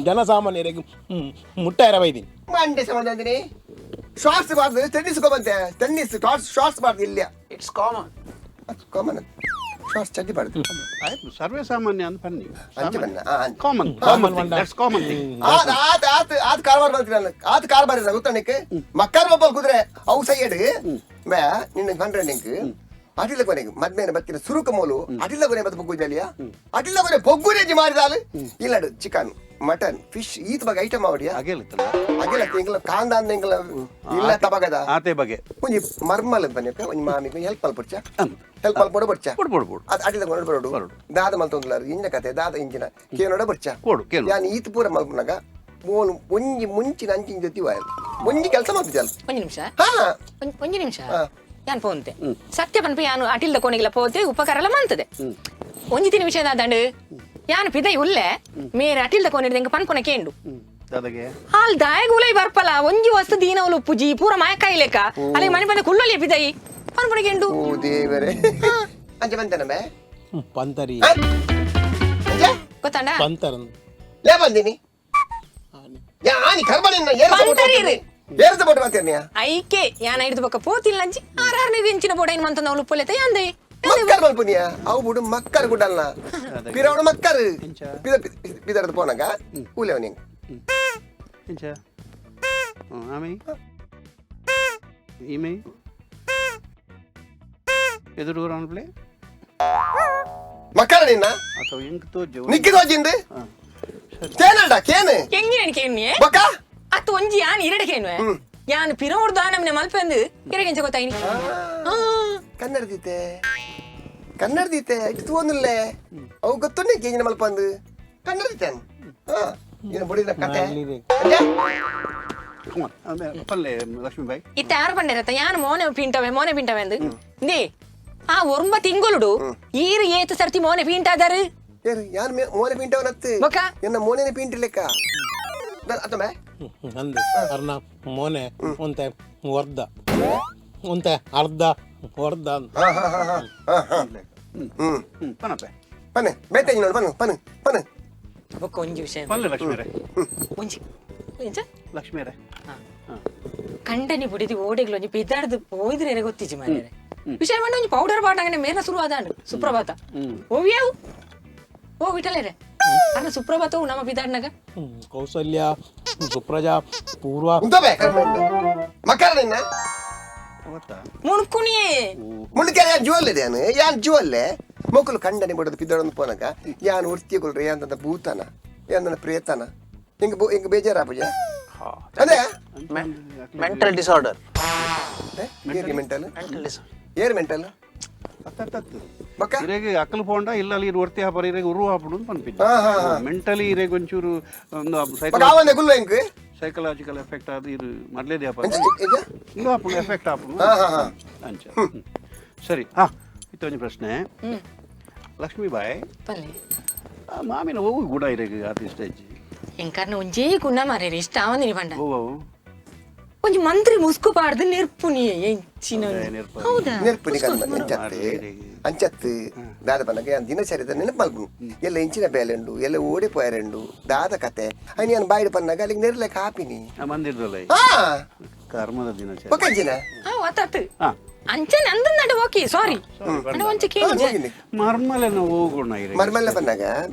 ಜನಸಾಮಾನ್ಯರಿಗೆ ಮುಟ್ಟಾಯರ ಬೈದಿನ್. ಮಂಡೆ ಸಂಬಂಧ ಶಾರ್ಟ್ಸ್ ಬಾರ್ದು ಟೆನ್ನಿಸ್ ಬಂತೆ ಟೆನ್ನಿಸ್ ಶಾರ್ಟ್ಸ್ ಶಾರ್ಟ್ಸ್ ಬಾರ್ದು ಇಲ್ಲ. It's common. Common shorts ಚಡ್ಡಿ ಬಾರ್ದು. ಆಯ್ತು ಸರ್ವೇ ಸಾಮಾನ್ಯ ಅಂತ ಬನ್ನಿ. ಅಂಚೆ ಬನ್ನ ಆ, ಅಂಚೆ. Common common that's common thing. ಆತ್ ಆತ್ ಆತ್ ಆತ್ ಕಾರ್ಬಾರ್ ಬರ್ತೀರಲ್ಲ ಆತ್ ಕಾರ್ಬಾರ್ ಇಲ್ಲ ಗೊತ್ತಣಿಕ್ ಮಕ್ಕಳ ಒಬ್ಬ ಕುದುರೆ ಅವು ಸೈಯಡ್ ಬೇ ನಿನ್ನ ಪಂಡ್ರೆ ನಿಂಕ್ ಅಟಿಲ ಕೊನೆಗೆ ಮದ್ಮೇಲೆ ಬತ್ತಿನ ಸುರುಕ ಮೋಲು ಅಟಿಲ ಕೊನೆ ಬತ್ತ ಪೊಗ್ಗು ಜಲಿಯ ಅಟಿಲ ಕೊನೆ ಪೊಗ್ಗು ರೇಜಿ ಮಾರಿದಾಲು ಇಲ್ಲಡು ಚಿಕನ್ ಮಟನ್ ಫಿಶ್ ಈತ ಬಗ್ಗೆ ಐಟಮ್ ಅವಡಿಯ. ಅಗೇಲಿತ್ತಲ್ಲ. ಅಗಿಲ ತಿಂಗಳ ಕಾಂದ ಎಂಗ್ಲ ಇಲ್ಲ ತಬಗದ. ಆತೆ ಬಗೆ. ಒಂಜಿ ಮರ್ಮಲ್ ಬನ್ನಿ ಒಂಜಿ ಮಾಮಿಗೆ ಹೆಲ್ಪ್ ಮಲ್ಪೊಡ್ಚ ಹೆಲ್ಪ್ ಮಲ್ಪೊಡ ಬೊಡ್ಚ. ಕೊಡು ಕೊಡು ಕೊಡು. ಅದು ಅಟಿಲ ಕೊನೊಡು ಬರೋಡು. ಬರೋಡು. ದಾದ ಮಲ್ತೊಂದುಲಾರು ಇಂಜಿನ ಕತೆ ದಾದ ಇಂಜಿನ ಕೇನೋಡ ಬೊಡ್ಚ. ಕೊಡು, ಕೇನೋಡು. ಯಾನ್ ಈತ ಪೂರ ಮಲ್ಪುನಾಗ ಮೋನು ಒಂಜಿ ಮುಂಚಿನ ಅಂಚಿನ ಜೊತೆ ವಾಯಲ್ ಒಂಜಿ ಕೆಲಸ ಮಲ್ತಿದ್ದಲ್ಲ. ಒಂಜಿ ನಿಮಿಷ. ಹಾ. ಒಂಜಿ ನಿಮಿಷ. ಹಾ. ಯಾನ್ ಪೋಂತೆ ಸತ್ಯ ಪನ್ಪೆ ಯಾನು ಅಟಿಲ್ದ ಕೋಣೆಗೆಲ್ಲ ಪೋತೆ ಉಪಕಾರ ಎಲ್ಲ ಮಂತದೆ ಒಂಜಿ ತಿನ ವಿಷಯ ದಾದಂಡು ಯಾನು ಪಿದೈ ಉಲ್ಲೆ ಮೇರೆ ಅಟಿಲ್ದ ಕೋಣೆ ಎಂಕ ಪನ್ಪುನ ಕೇಂಡು. ದಾದಾಗೆ ಹಾಲ್ ದಾಯಗ ಉಲೈ ಬರ್ಪಲ ಒಂಜಿ ವಸ್ತು ದೀನವಲು ಉಪ್ಪುಜಿ ಪೂರ ಮಾಯ ಕಾಯಿಲೆಕ ಅಲ್ಲಿ ಮನೆ ಬಂದ ಕುಳ್ಳೊಲಿ ಪಿದೈ ಪನ್ಪುನ ಕೇಂಡು. ಓ ದೇವರೇ ಅಂಚೆ ಬಂತೇನ ಬೇ ಪಂತರಿ. ಅಂಚೆ ಗೊತ್ತಾಂಡ. ಪಂತರ ಲೇ ಬಂದಿನಿ. ಯಾನಿ ಕರ್ಮನಿನ್ನ ಏರ್ಸ ಬೋಟ್ ಪಂತರೀರು. ಏರ್ಸ ಬೋಟ್ ಮಾತೇರ್ನಿಯ ಐಕೆ ಯಾನ್ ಐಡ್ದು ಬೊಕ್ಕ ಪೋತಿಲ್ಲಂಚಿ ಆರಾರ್ನೇ ಎಂಚಿನ ಬೋಡೈನ್ ಮಂತಂದ ಅವಳು ಪೊಲೆತ ಯಾಂದೆ ಮಕ್ಕರ್ ಮಲ್ಪುನಿಯ ಅವು ಬುಡು ಮಕ್ಕರ್ ಗುಡಲ್ನ ಪಿರವಡು ಮಕ್ಕರ್ ಎಂಚ? ಪಿದ ಪಿದರ್ದು ಪೋನಗ ಕೂಲೆವನಿ ಎಂಚ ಆಮೆ ಈಮೆ ಎದುರು ಅನ್ಪ್ಲೆ ಮಕ್ಕರ ನಿನ್ನ ಅಥವಾ ಎಂಕ್ ತೋಜು ನಿಕ್ಕಿ ತೋಜಿಂದು ಕೇನಲ್ಡ ಕೇನು ಎಂಗಿನ ಕೇನ್ನಿ ಬೊಕ್ಕ ಅತ್ತು ಒಂಜಿ ಯಾನ್ ಇರಡೆ ಕೇನ್ವೆ ಯಾನ್ ಪಿರವಡ್ದು ಆನಮ್ನೆ ಮಲ್ಪೆಂದು ಇರಗೆಂಚ ಗೊತ್ತಾಯಿನಿ ಕನ್ನಡದಿತ್ತೆ ಕನ್ನಡದಿತ್ತೆ ಇಟ್ಟು ತೂವೊಂದುಲ್ಲೆ ಅವು ಗೊತ್ತುಂಡೆ ಕೇಂಜಿನ ಮಲ್ಪಂದು ಕನ್ನಡದಿತ್ತೆ ಹಾ ಏನು ಬುಡಿದ ಕತೆ ಅಂಜ? ಪಲ್ಲೆ ಲಕ್ಷ್ಮೀಬಾಯಿ ಇತ್ತ ಯಾರು ಪಂಡೇರತ್ತ ಯಾನ್ ಮೋನೆ ಪಿಂಟವೆ ಮೋನೆ ಪಿಂಟವೆ ಅಂದು ಇಂದೇ ಆ ಒರ್ಂಬ ತಿಂಗೊಳುಡು ಈರು ಏತು ಸರ್ತಿ ಮೋನೆ ಪಿಂಟಾದಾರು ಏರು ಯಾನ್ ಮೋನೆ ಪಿಂಟವನತ್ತು ಬೊಕ್ಕ? ಎನ್ನ ಮೋನೆನೆ ಪಿಂಟಿ ಲೆಕ್ಕ ಅತ್ತಮೆ ಅಂದು ಅರ್ನ ಮೋನೆ ಒಂತೆ ವರ್ಧ ಒಂತೆ ಅರ್ಧ ವರ್ಧ ಅಂದ್. ಹಾ ಹಾ ಹಾ ಹಾ ಹಾ ಹಾ ಹ್ಮ್ ಹ್ಮ್ ಪನಪೆ ಪನ್ನೆ ಬೇತೆ ನೋಡು ಪನ್ನು ಪನ್ನು ಪನ್ನು ಬೊಕ್ಕ ಒಂಜಿ ವಿಷಯ ಪಲ್ಲೆ ಲಕ್ಷ್ಮೀರೇ ಒಂಜಿ ಎಂಚ ಲಕ್ಷ್ಮೀರೇ ಕಂಡನಿ ಬುಡಿದಿ ಓಡೆಗ್ಲು ಒಂಜಿ ಪಿದಾಡ್ದು ಪೋಯ್ದ್ರೆ ಎರೆ ಗೊತ್ತಿಜ್ಜಿ ಮಾರ್ರೆ ವಿಷಯ ಮಂಡ ಒಂಜಿ ಪೌಡರ್ ಬಾಟಂಗನೆ ಮೇನ ಶುರು ಆದಾಂಡು ಸುಪ್ರಭಾತ ಓವಿಯಾವು ಓ ವಿಠಲೇರೆ ಅನ್ನ ಸುಪ್ರಭಾತ ನಮ್ಮ ಪಿದಾಡ್ನಾಗ ಕೌಸಲ್ಯ ಸುಪ್ರಜಾ ಪೂರ್ವ ಉಂತಬೆ ಮಕ್ಕಳ ನಿನ್ನ ಅವತ್ತಾ ಮುಣ್ಕುಣಿಯೇ ಮುಂಡಕ್ಕೆ ಯಾನ್ ಜುವಲ್ಲೆ ಯಾನ್ ಯಾನ್ ಜುವಲ್ಲೆ ಮೊಕ್ಕಲು ಕಂಡನಿ ಬಡದು ಪಿದಡೊಂದು ಪೋನಗ ಯಾನ್ ಉರ್ತಿ ಕೊಲ್ರಿ ಯಾನ್ ತಂದ ಭೂತನ ಯಾನ್ ನನ್ನ ಪ್ರೇತನ ಹಿಂಗ ಹಿಂಗ ಬೇಜಾರಾಪುಜ ಅದೇ ಮೆಂಟಲ್ ಡಿಸಾರ್ಡರ್ ಏರ್ ಮೆಂಟಲ್ ಮೆಂಟಲ್ ಡಿಸಾರ್ಡರ್ ಏರ್ ಮೆಂಟಲ್ ಅತ್ತತ್ತತ್ತು ಬೊಕ್ಕ ಇರೆಗೆ ಅಕ್ಕಲು ಪೋಂಡ ಇಲ್ಲ ಅಲ್ಲಿ ಒರ್ತಿ ಹಾಪರ ಇರೆಗೆ ಉರು ಹಾಪುಡು ಅಂತ ಪನ್ಪಿದ್ದೆ ಹಾ, ಹಾ, ಹಾ. ಮೆಂಟಲಿ ಇರೆಗೆ ಒಂಚೂರು ಒಂದು ಬೊಕ್ಕ ಆವಂದೆ ಗುಲ್ಲು ಎಂಕ್ ಸೈಕಲಾಜಿಕಲ್ ಎಫೆಕ್ಟ್ ಅದು ಇರು ಮೊದಲೇದೇ ಹಾಪರ ಅಂಚ ಎಂಚ? ಇಂದು ಹಾಪುಂಡು ಎಫೆಕ್ಟ್ ಹಾಪುಂಡು ಹಾ, ಹಾ, ಹಾ. ಅಂಚ ಹ್ಮ್. ಸರಿ ಹಾ ಇತ್ತೊಂದು ಪ್ರಶ್ನೆ ಲಕ್ಷ್ಮೀಬಾಯಿ ಪಲ್ಲೆ ಆ ಮಾಮಿನ ಹೋಗು ಗುಡ ಇರೆಗೆ ಆತ ಸ್ಟೇಜ್ ಎಂಕರ್ನ ಒಂಜೇ ಗುಣ ಮಾರೇರಿ ಇಷ್ಟ ಆವಂದಿನಿ ಪಂಡ ಓ ಒಂಜಿ ಮಂತ್ರಿ ಮುಸ್ಕು ಪಾಡ್ದು ನೆರ್ಪುನಿಯೇ ಎಂಚಿನ ಅದೇ ನೆರ್ಪು. ಹೌದಾ ನೆನಪು ನಿಕಲ್ಮ ಅಂಚತ್ತು ಅಂಚತ್ತು ದಾದ ಪನ್ನಗ ಯಾನ್ ದಿನಚರಿದ ನೆನಪು ಮಲ್ಪುನು ಎಲ್ಲ ಇಂಚಿನ ಬೇಲೆ ಉಂಡು ಎಲ್ಲ ಓಡಿ ಪೋಯರೆಂಡು ದಾದ ಕತೆ ಅಯ್ಯ ಯಾನ್ ಬಾಯಿಡ್ ಪನ್ನಾಗ ಅಲ್ಲಿಗೆ ನೆರ್ಲೆಕ್ ಹಾಪಿನಿ ಮಂದಿರದಲ್ಲ ಹಾ ಕರ್ಮದ ದಿನಚರಿ ಬೊಕ್ಕ ಅಂಚಿನ ಹಾ ಒತ್ತಾತು ಹಾ ಅಂಚನೆ ಅಂದನ್ನಡ ಓಕೆ ಸಾರಿ ಅಣ್ಣ ಒಂಚೆ ಹಾ, ಕೇಳಿ ಹೋಗಿನಿ. ಮರ್ಮಲೆನ ಹೋಗೋಣ ಇರೆಗೆ ಮರ್ಮಲ್ಲ ಪನ್ನಾಗ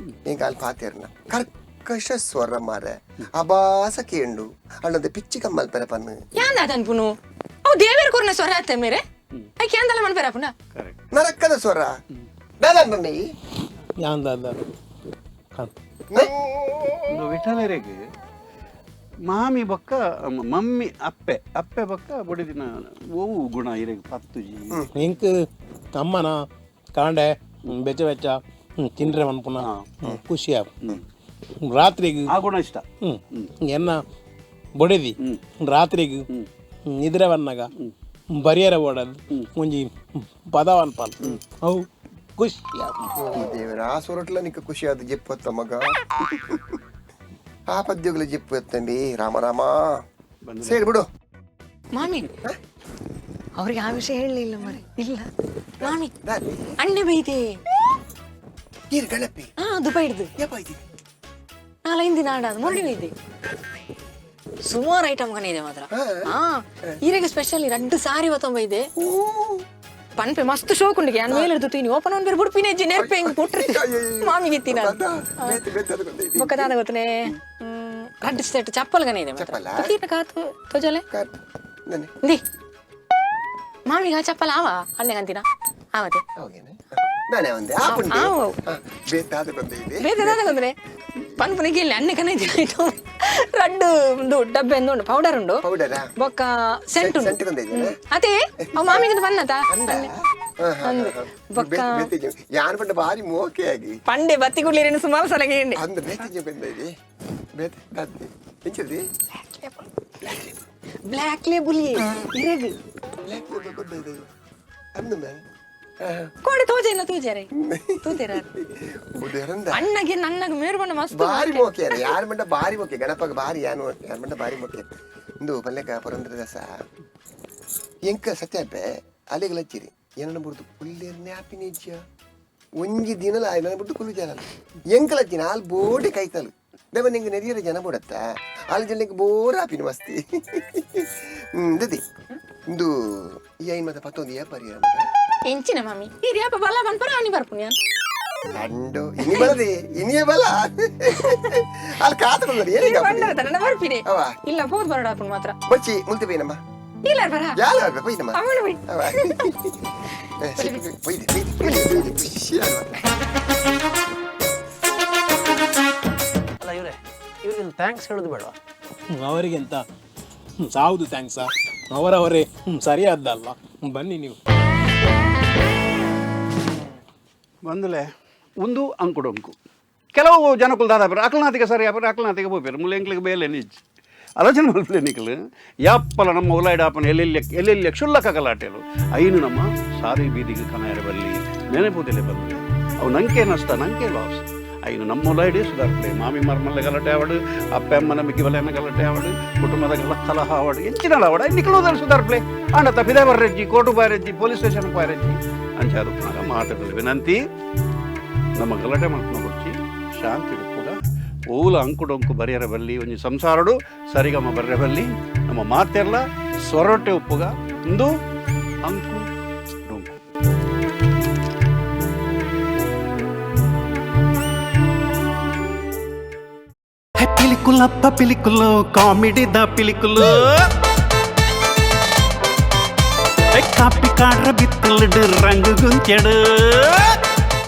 ಎಂಕ್ ಅಲ್ಪ ಪಾತೆರ್ನ ಕರ್ಕಶ ಸ್ವರ ಮಾರೆ ಅಬಾಸ ಕೇಂಡು ಅಲ್ಲದ ಪಿಚ್ಚಿ ಕಮ್ಮಲ್ಪೆರ ಪನ್ನು ಯಾಂದ ಅನ್ಪುನು ಅವು ದೇವೇರ್ ಕೊರ್ನ ಸ್ವರ ಆತ ಮೇರೆ ಐಕೆ ಯಾಂದಲ್ಲ ಮನ್ಪೆರ ಪುನ ಕರೆಕ್ಟ್ ನರಕ್ಕದ ಸ್ವರ ದಾದ ಅನ್ಪಮ್ಮೆ ಯಾಂದ ಅಂದ ಒಂದು ವಿಠಲರಿಗೆ ಮಾಮಿ ಬೊಕ್ಕ ಮಮ್ಮಿ ಅಪ್ಪೆ ಅಪ್ಪೆ ಬೊಕ್ಕ ಬೊಡಿದಿನ ಓವು ಗುಣ ಇರೆಗೆ ಪತ್ತುಜಿ ಎಂಕ್ ಅಮ್ಮನ ಕಾಂಡೆ ಬೆಚ್ಚ ಬೆಚ್ಚ ತಿಂಡ್ರೆ ಮನ್ಪುನ ಖುಷಿ ಆಪ್ ರಾತ್ರಿಗೆ ಆ ಗುಣ ಇಷ್ಟ ಎನ್ನ ಬೊಡೆದಿ ರಾತ್ರಿಗೆ ನಿದ್ರೆ ಬನ್ನಾಗ ಬರಿಯರ ಓಡದು ಒಂಜಿ ಪದ ಅನ್ಪಲ್ ಅವು ಖುಷಿ ಆಪ್. ದೇವರ ಆ ಸೊರಟ್ಲ ನಿಕ್ಕ ಖುಷಿ ಆದ ಜಿಪ್ಪು ಮಗ ಆ ಪದ್ಯಗಳ ಜಿಪ್ಪು ಎತ್ತಂಬಿ ರಾಮ ರಾಮ ಸೇರಿ ಬಿಡು ಮಾಮಿ ಅವ್ರಿಗೆ ಆ ವಿಷಯ ಹೇಳಲಿಲ್ಲ ಮರೆ ಇಲ್ಲ ಮಾಮಿ ದಾದಿ ಅಣ್ಣೆ ಬೈದೆ ನೀರು ಗಣಪಿ ಹಾ ದುಬೈ ಹಿಡ್ದು ಯಪ್ಪ ಇದ್ದೀನಿ ನಾಳೆ ದಿನ ಆಡ ಮುರಳಿ ಬೈದೆ ಸುಮಾರು ಐಟಮ್ ಕಣ ಇದೆ ಮಾತ್ರ ಹಾ ಈರೆಗೆ ಸ್ಪೆಷಲ್ ರಡ್ಡು ಸಾರಿ ಇದೆ ಪನ್ಪೆ ಮಸ್ತ್ ಶೋಕ್ ಉಂಡಿಗೆ ನಾನು ಮೇಲೆ ಹಿಡ್ದು ತೀನಿ ಓಪನ್ ಒಂದ್ ಬೇರೆ ಬುಡ್ಪಿನ ಹೆಜ್ಜೆ ನೆರ್ಪೆ ಹೆಂಗ್ ಪುಟ್ರೆ ಮಾಮಿಗೆ ಇತ್ತಿ ನಾನು ಬೇತೆ ಬೇತೆ ಅದು ಗೊತ್ತೈತಿ. ಬೊಕ್ಕ ದಾದ ಗೊತ್ತನೆ ರಡ್ಡು ಸೆಟ್ ಚಪ್ಪಲ್ ಗಣ ಇದೆ ಮಾತ್ರ ಚಪ್ಪಲ? ತುಕೀನ ಕಾತು ತೋಜಲೆ ಕಾರ್ ನನ್ನೆ ಇಂದಿ ಮಾಮಿಗೆ ಆ ಚಪ್ಪಲ್ ಆವ ಅಣ್ಣೆ ಅಂತಿನ ಆವತೆ ಹೋಗೇನೆ ನಾನೇ ಒಂದೇ ಆಪುಂಡೆ ಆವು. ಬೇತೆ ಅದು ಗೊತ್ತೈತಿ ಬೇರೆ ದಾದ ಗೊತ್ತನೆ ಪನ್ಪುನಿಗೆ ಇಲ್ಲಿ ಅಣ್ಣೆ ಕಣ ಇದೆ ಐಟಮ್ ರಡ್ಡು ಒಂದು ಡಬ್ಬೆ ಒಂದು ಪೌಡರ್ ಉಂಡು ಪೌಡರಾ? ಬೊಕ್ಕ ಸೆಂಟ್ ಉಂಡು ಸೆಂಟ್ ಕೊಂದ ಇದೆಯಾ? ಅದೇ ಅವ್ ಮಾಮಿಗೆ ಬನ್ನತ ಅಂದ ಅಂದು. ಬೊಕ್ಕ ಯಾನ್ ಪಂಡ ಬಾರಿ ಮೋಕೆ ಆಗಿ ಪಂಡೆ ಬತ್ತಿ ಕುಡ್ಲಿರೇನು ಸುಮಾರು ಸಲ ಕೇಂಡೆ ಅಂದ ಬೇತೆ ಬಂದ ಇದೆ ಬೇತೆ ದಾದಿ ಎಂಚದಿ ಬ್ಲ್ಯಾಕ್ ಲೇಬಲ್ ಇರಗು ಬ್ಲ್ಯಾಕ್ ಲೇಬಲ್ ಕೊಂದ ಇದೆ ಅಂದ ಮೇ ಕೋಡೆ ತೋಜೇನ ತೂಜಾರೆ ತೂತೇರ ಬುಡರಂದ ಅಣ್ಣಗೆ ನನ್ನಗೆ ಮೇರು ಬಣ್ಣ ಮಸ್ತ್ ಬಾರಿ ಮೋಕೆ ಯಾರ ಮಂಡ ಬಾರಿ ಮೋಕೆ ಗಣಪಗ ಬಾರಿ ಯಾನು ಯಾರ ಮಂಡ ಬಾರಿ ಮೋಕೆ ಇಂದು ಪಲ್ಲೆಕ ಪುರಂದ್ರ ದಾಸ ಎಂಕ ಸತ್ಯಪೆ ಅಲೆಗಲ ಚಿರಿ ಏನನ್ನ ಬುಡ್ದು ಕುಲ್ಲೇರ್ನೆ ಆಪಿನಿಜ್ಯ ಒಂಜಿ ದಿನಲ ಆಯ್ನ ಬಿಟ್ಟು ಕುಲ್ಲು ಜನ ಎಂಕಲಚ್ಚಿನ ಆಲ್ ಬೋಡೆ ಕೈತಲು ದೇವ ನಿಂಗೆ ನೆರಿಯರ ಜನ ಬೋಡತ್ತ ಆಲ್ ಜನಕ್ಕೆ ಬೋರ್ ಆಪಿನ ಮಸ್ತಿ. ದದಿ ಇಂದು ಈ ಐನ್ ಮತ ಪತ್ತೊಂದು ಏಪರಿ ಮಗ. ಎಂಚಿನ ಮಾಮಿ ಈ ರ್ಯಾಪ ಬಲ ಪನ್ಪರ ಆನಿ ಬರ್ಪುನಿ. ಅಂಡು ಇನಿ ಬಲದೆ ಇನಿಯೇ ಬಲ ಅಲ್ಲಿ ಕಾತ ಬಂದರಿ ಏನಿಗೆ ಬಂದರ ಬರ್ಪಿನಿ. ಅವ. ಇಲ್ಲ ಪೋದ್ ಬರಡಾಪುನ್ ಮಾತ್ರ. ಬಚ್ಚಿ ಮುಲ್ತಿ ಪೈನಮ್ಮ. ಇಲ್ಲ ಬರ. ಯಾಲ ಪೈನಮ್ಮ. ಅವಳು ಬೈ. ಅವ ಪೈದೆ ಪೈದೆ ಪೈದೆ ಖುಷಿ. ಅಲ್ಲ ಇವರೇ, ಇವ್ರಿಗೆ thanks ಹೇಳೋದು ಬೇಡವಾ? ಅವರಿಗೆಂತ ಸಾವುದು ಥ್ಯಾಂಕ್ಸಾ? ಅವರವರೇ ಸರಿಯಾದ್ದಲ್ಲ. ಬನ್ನಿ ನೀವು. ಬಂದಲೆ ಒಂದು ಅಂಕುಡೊಂಕು ಕೆಲವು ಜನಕುಲ್ ದಾದಾಪೇರು ಅಕಲ್ನಾತಿಗೆ ಸರಿ ಆಪೇರು ಅಕಲ್ನಾತಿಗೆ ಪೋಪೇರು ಮುಲ್ಲ ಎಂಕ್ಲಿಗೆ ಬೇಲೆ ನಿಜ್ ಆಲೋಚನೆ ಮಲ್ಪಲೆ ನಿಕ್ಲು ಯಾಪ್ಪಲ ನಮ್ಮ ಉಲಾಯ್ಡಾಪನ ಎಲ್ಲೆಲ್ಲಿ ಎಲ್ಲೆಲ್ಲಿ ಕ್ಷುಲ್ಲಕ ಗಲಾಟೆಲು ಐನು ನಮ್ಮ ಸಾರಿ ಬೀದಿಗೆ ಕನಾಯರ ಬಲ್ಲಿ ನೆನಪುದೆಲೆ ಬಂದಲೆ ಅವು ನಂಕೆ ನಷ್ಟ ನಂಕೆ ಲಾಸ್. ಐನು ನಮ್ಮ ಉಲಾಯ್ಡಿ ಸುಧಾರ್ಪಲೆ ಮಾಮಿ ಮರ್ಮಲ್ಲ ಗಲಾಟೆ ಆವಡು, ಅಪ್ಪ ಅಮ್ಮನ ಮಿಕ್ಕಿ ಬಲೆಯನ್ನ ಗಲಾಟೆ ಆವಡು, ಕುಟುಂಬದ ಗಲ ಕಲಹ ಆವಡು, ಎಂಚಿನ ಆವಡು ನಿಕ್ಲೋದರ ಸುಧಾರ್ಪಲೆ ಆಂಡ ತಪ್ಪಿದೆ ಬರ್ರೆಜ್ಜಿ ಕೋರ್ಟು ಬಾರೆಜ್ಜಿ ಪೊಲೀಸ್ ಸ್ಟೇಷನ್ ಬಾರೆಜ್ಜಿ ಅಂಚಾದು ಮಾತಾಡಲು ವಿನಂತಿ. ನಮ್ಮ ಗಲಾಟೆ ಮಾಡ್ಕೊಂಡು ಕೊಡ್ಚಿ ಶಾಂತಿ ಕೂಡ ಓಲ ಅಂಕುಡೊಂಕು ಬರೆಯರ ಬಲ್ಲಿ ಒಂಜಿ ಸಂಸಾರಡು ಸರಿಗಮ ಬರ್ರೆ ಬಲ್ಲಿ ನಮ್ಮ ಮಾತೆಲ್ಲ ಸ್ವರೊಟ್ಟೆ ಉಪ್ಪುಗ ಇಂದು ಅಂಕು ಡೊಂಕು. ಪಿಲಿಕುಲಪ್ಪ Pilikulu comedy the Pilikulu copy ಕಾಡ್ರ ಬಿತ್ತಲಡು ರಂಗು ಗುಂಚಡು.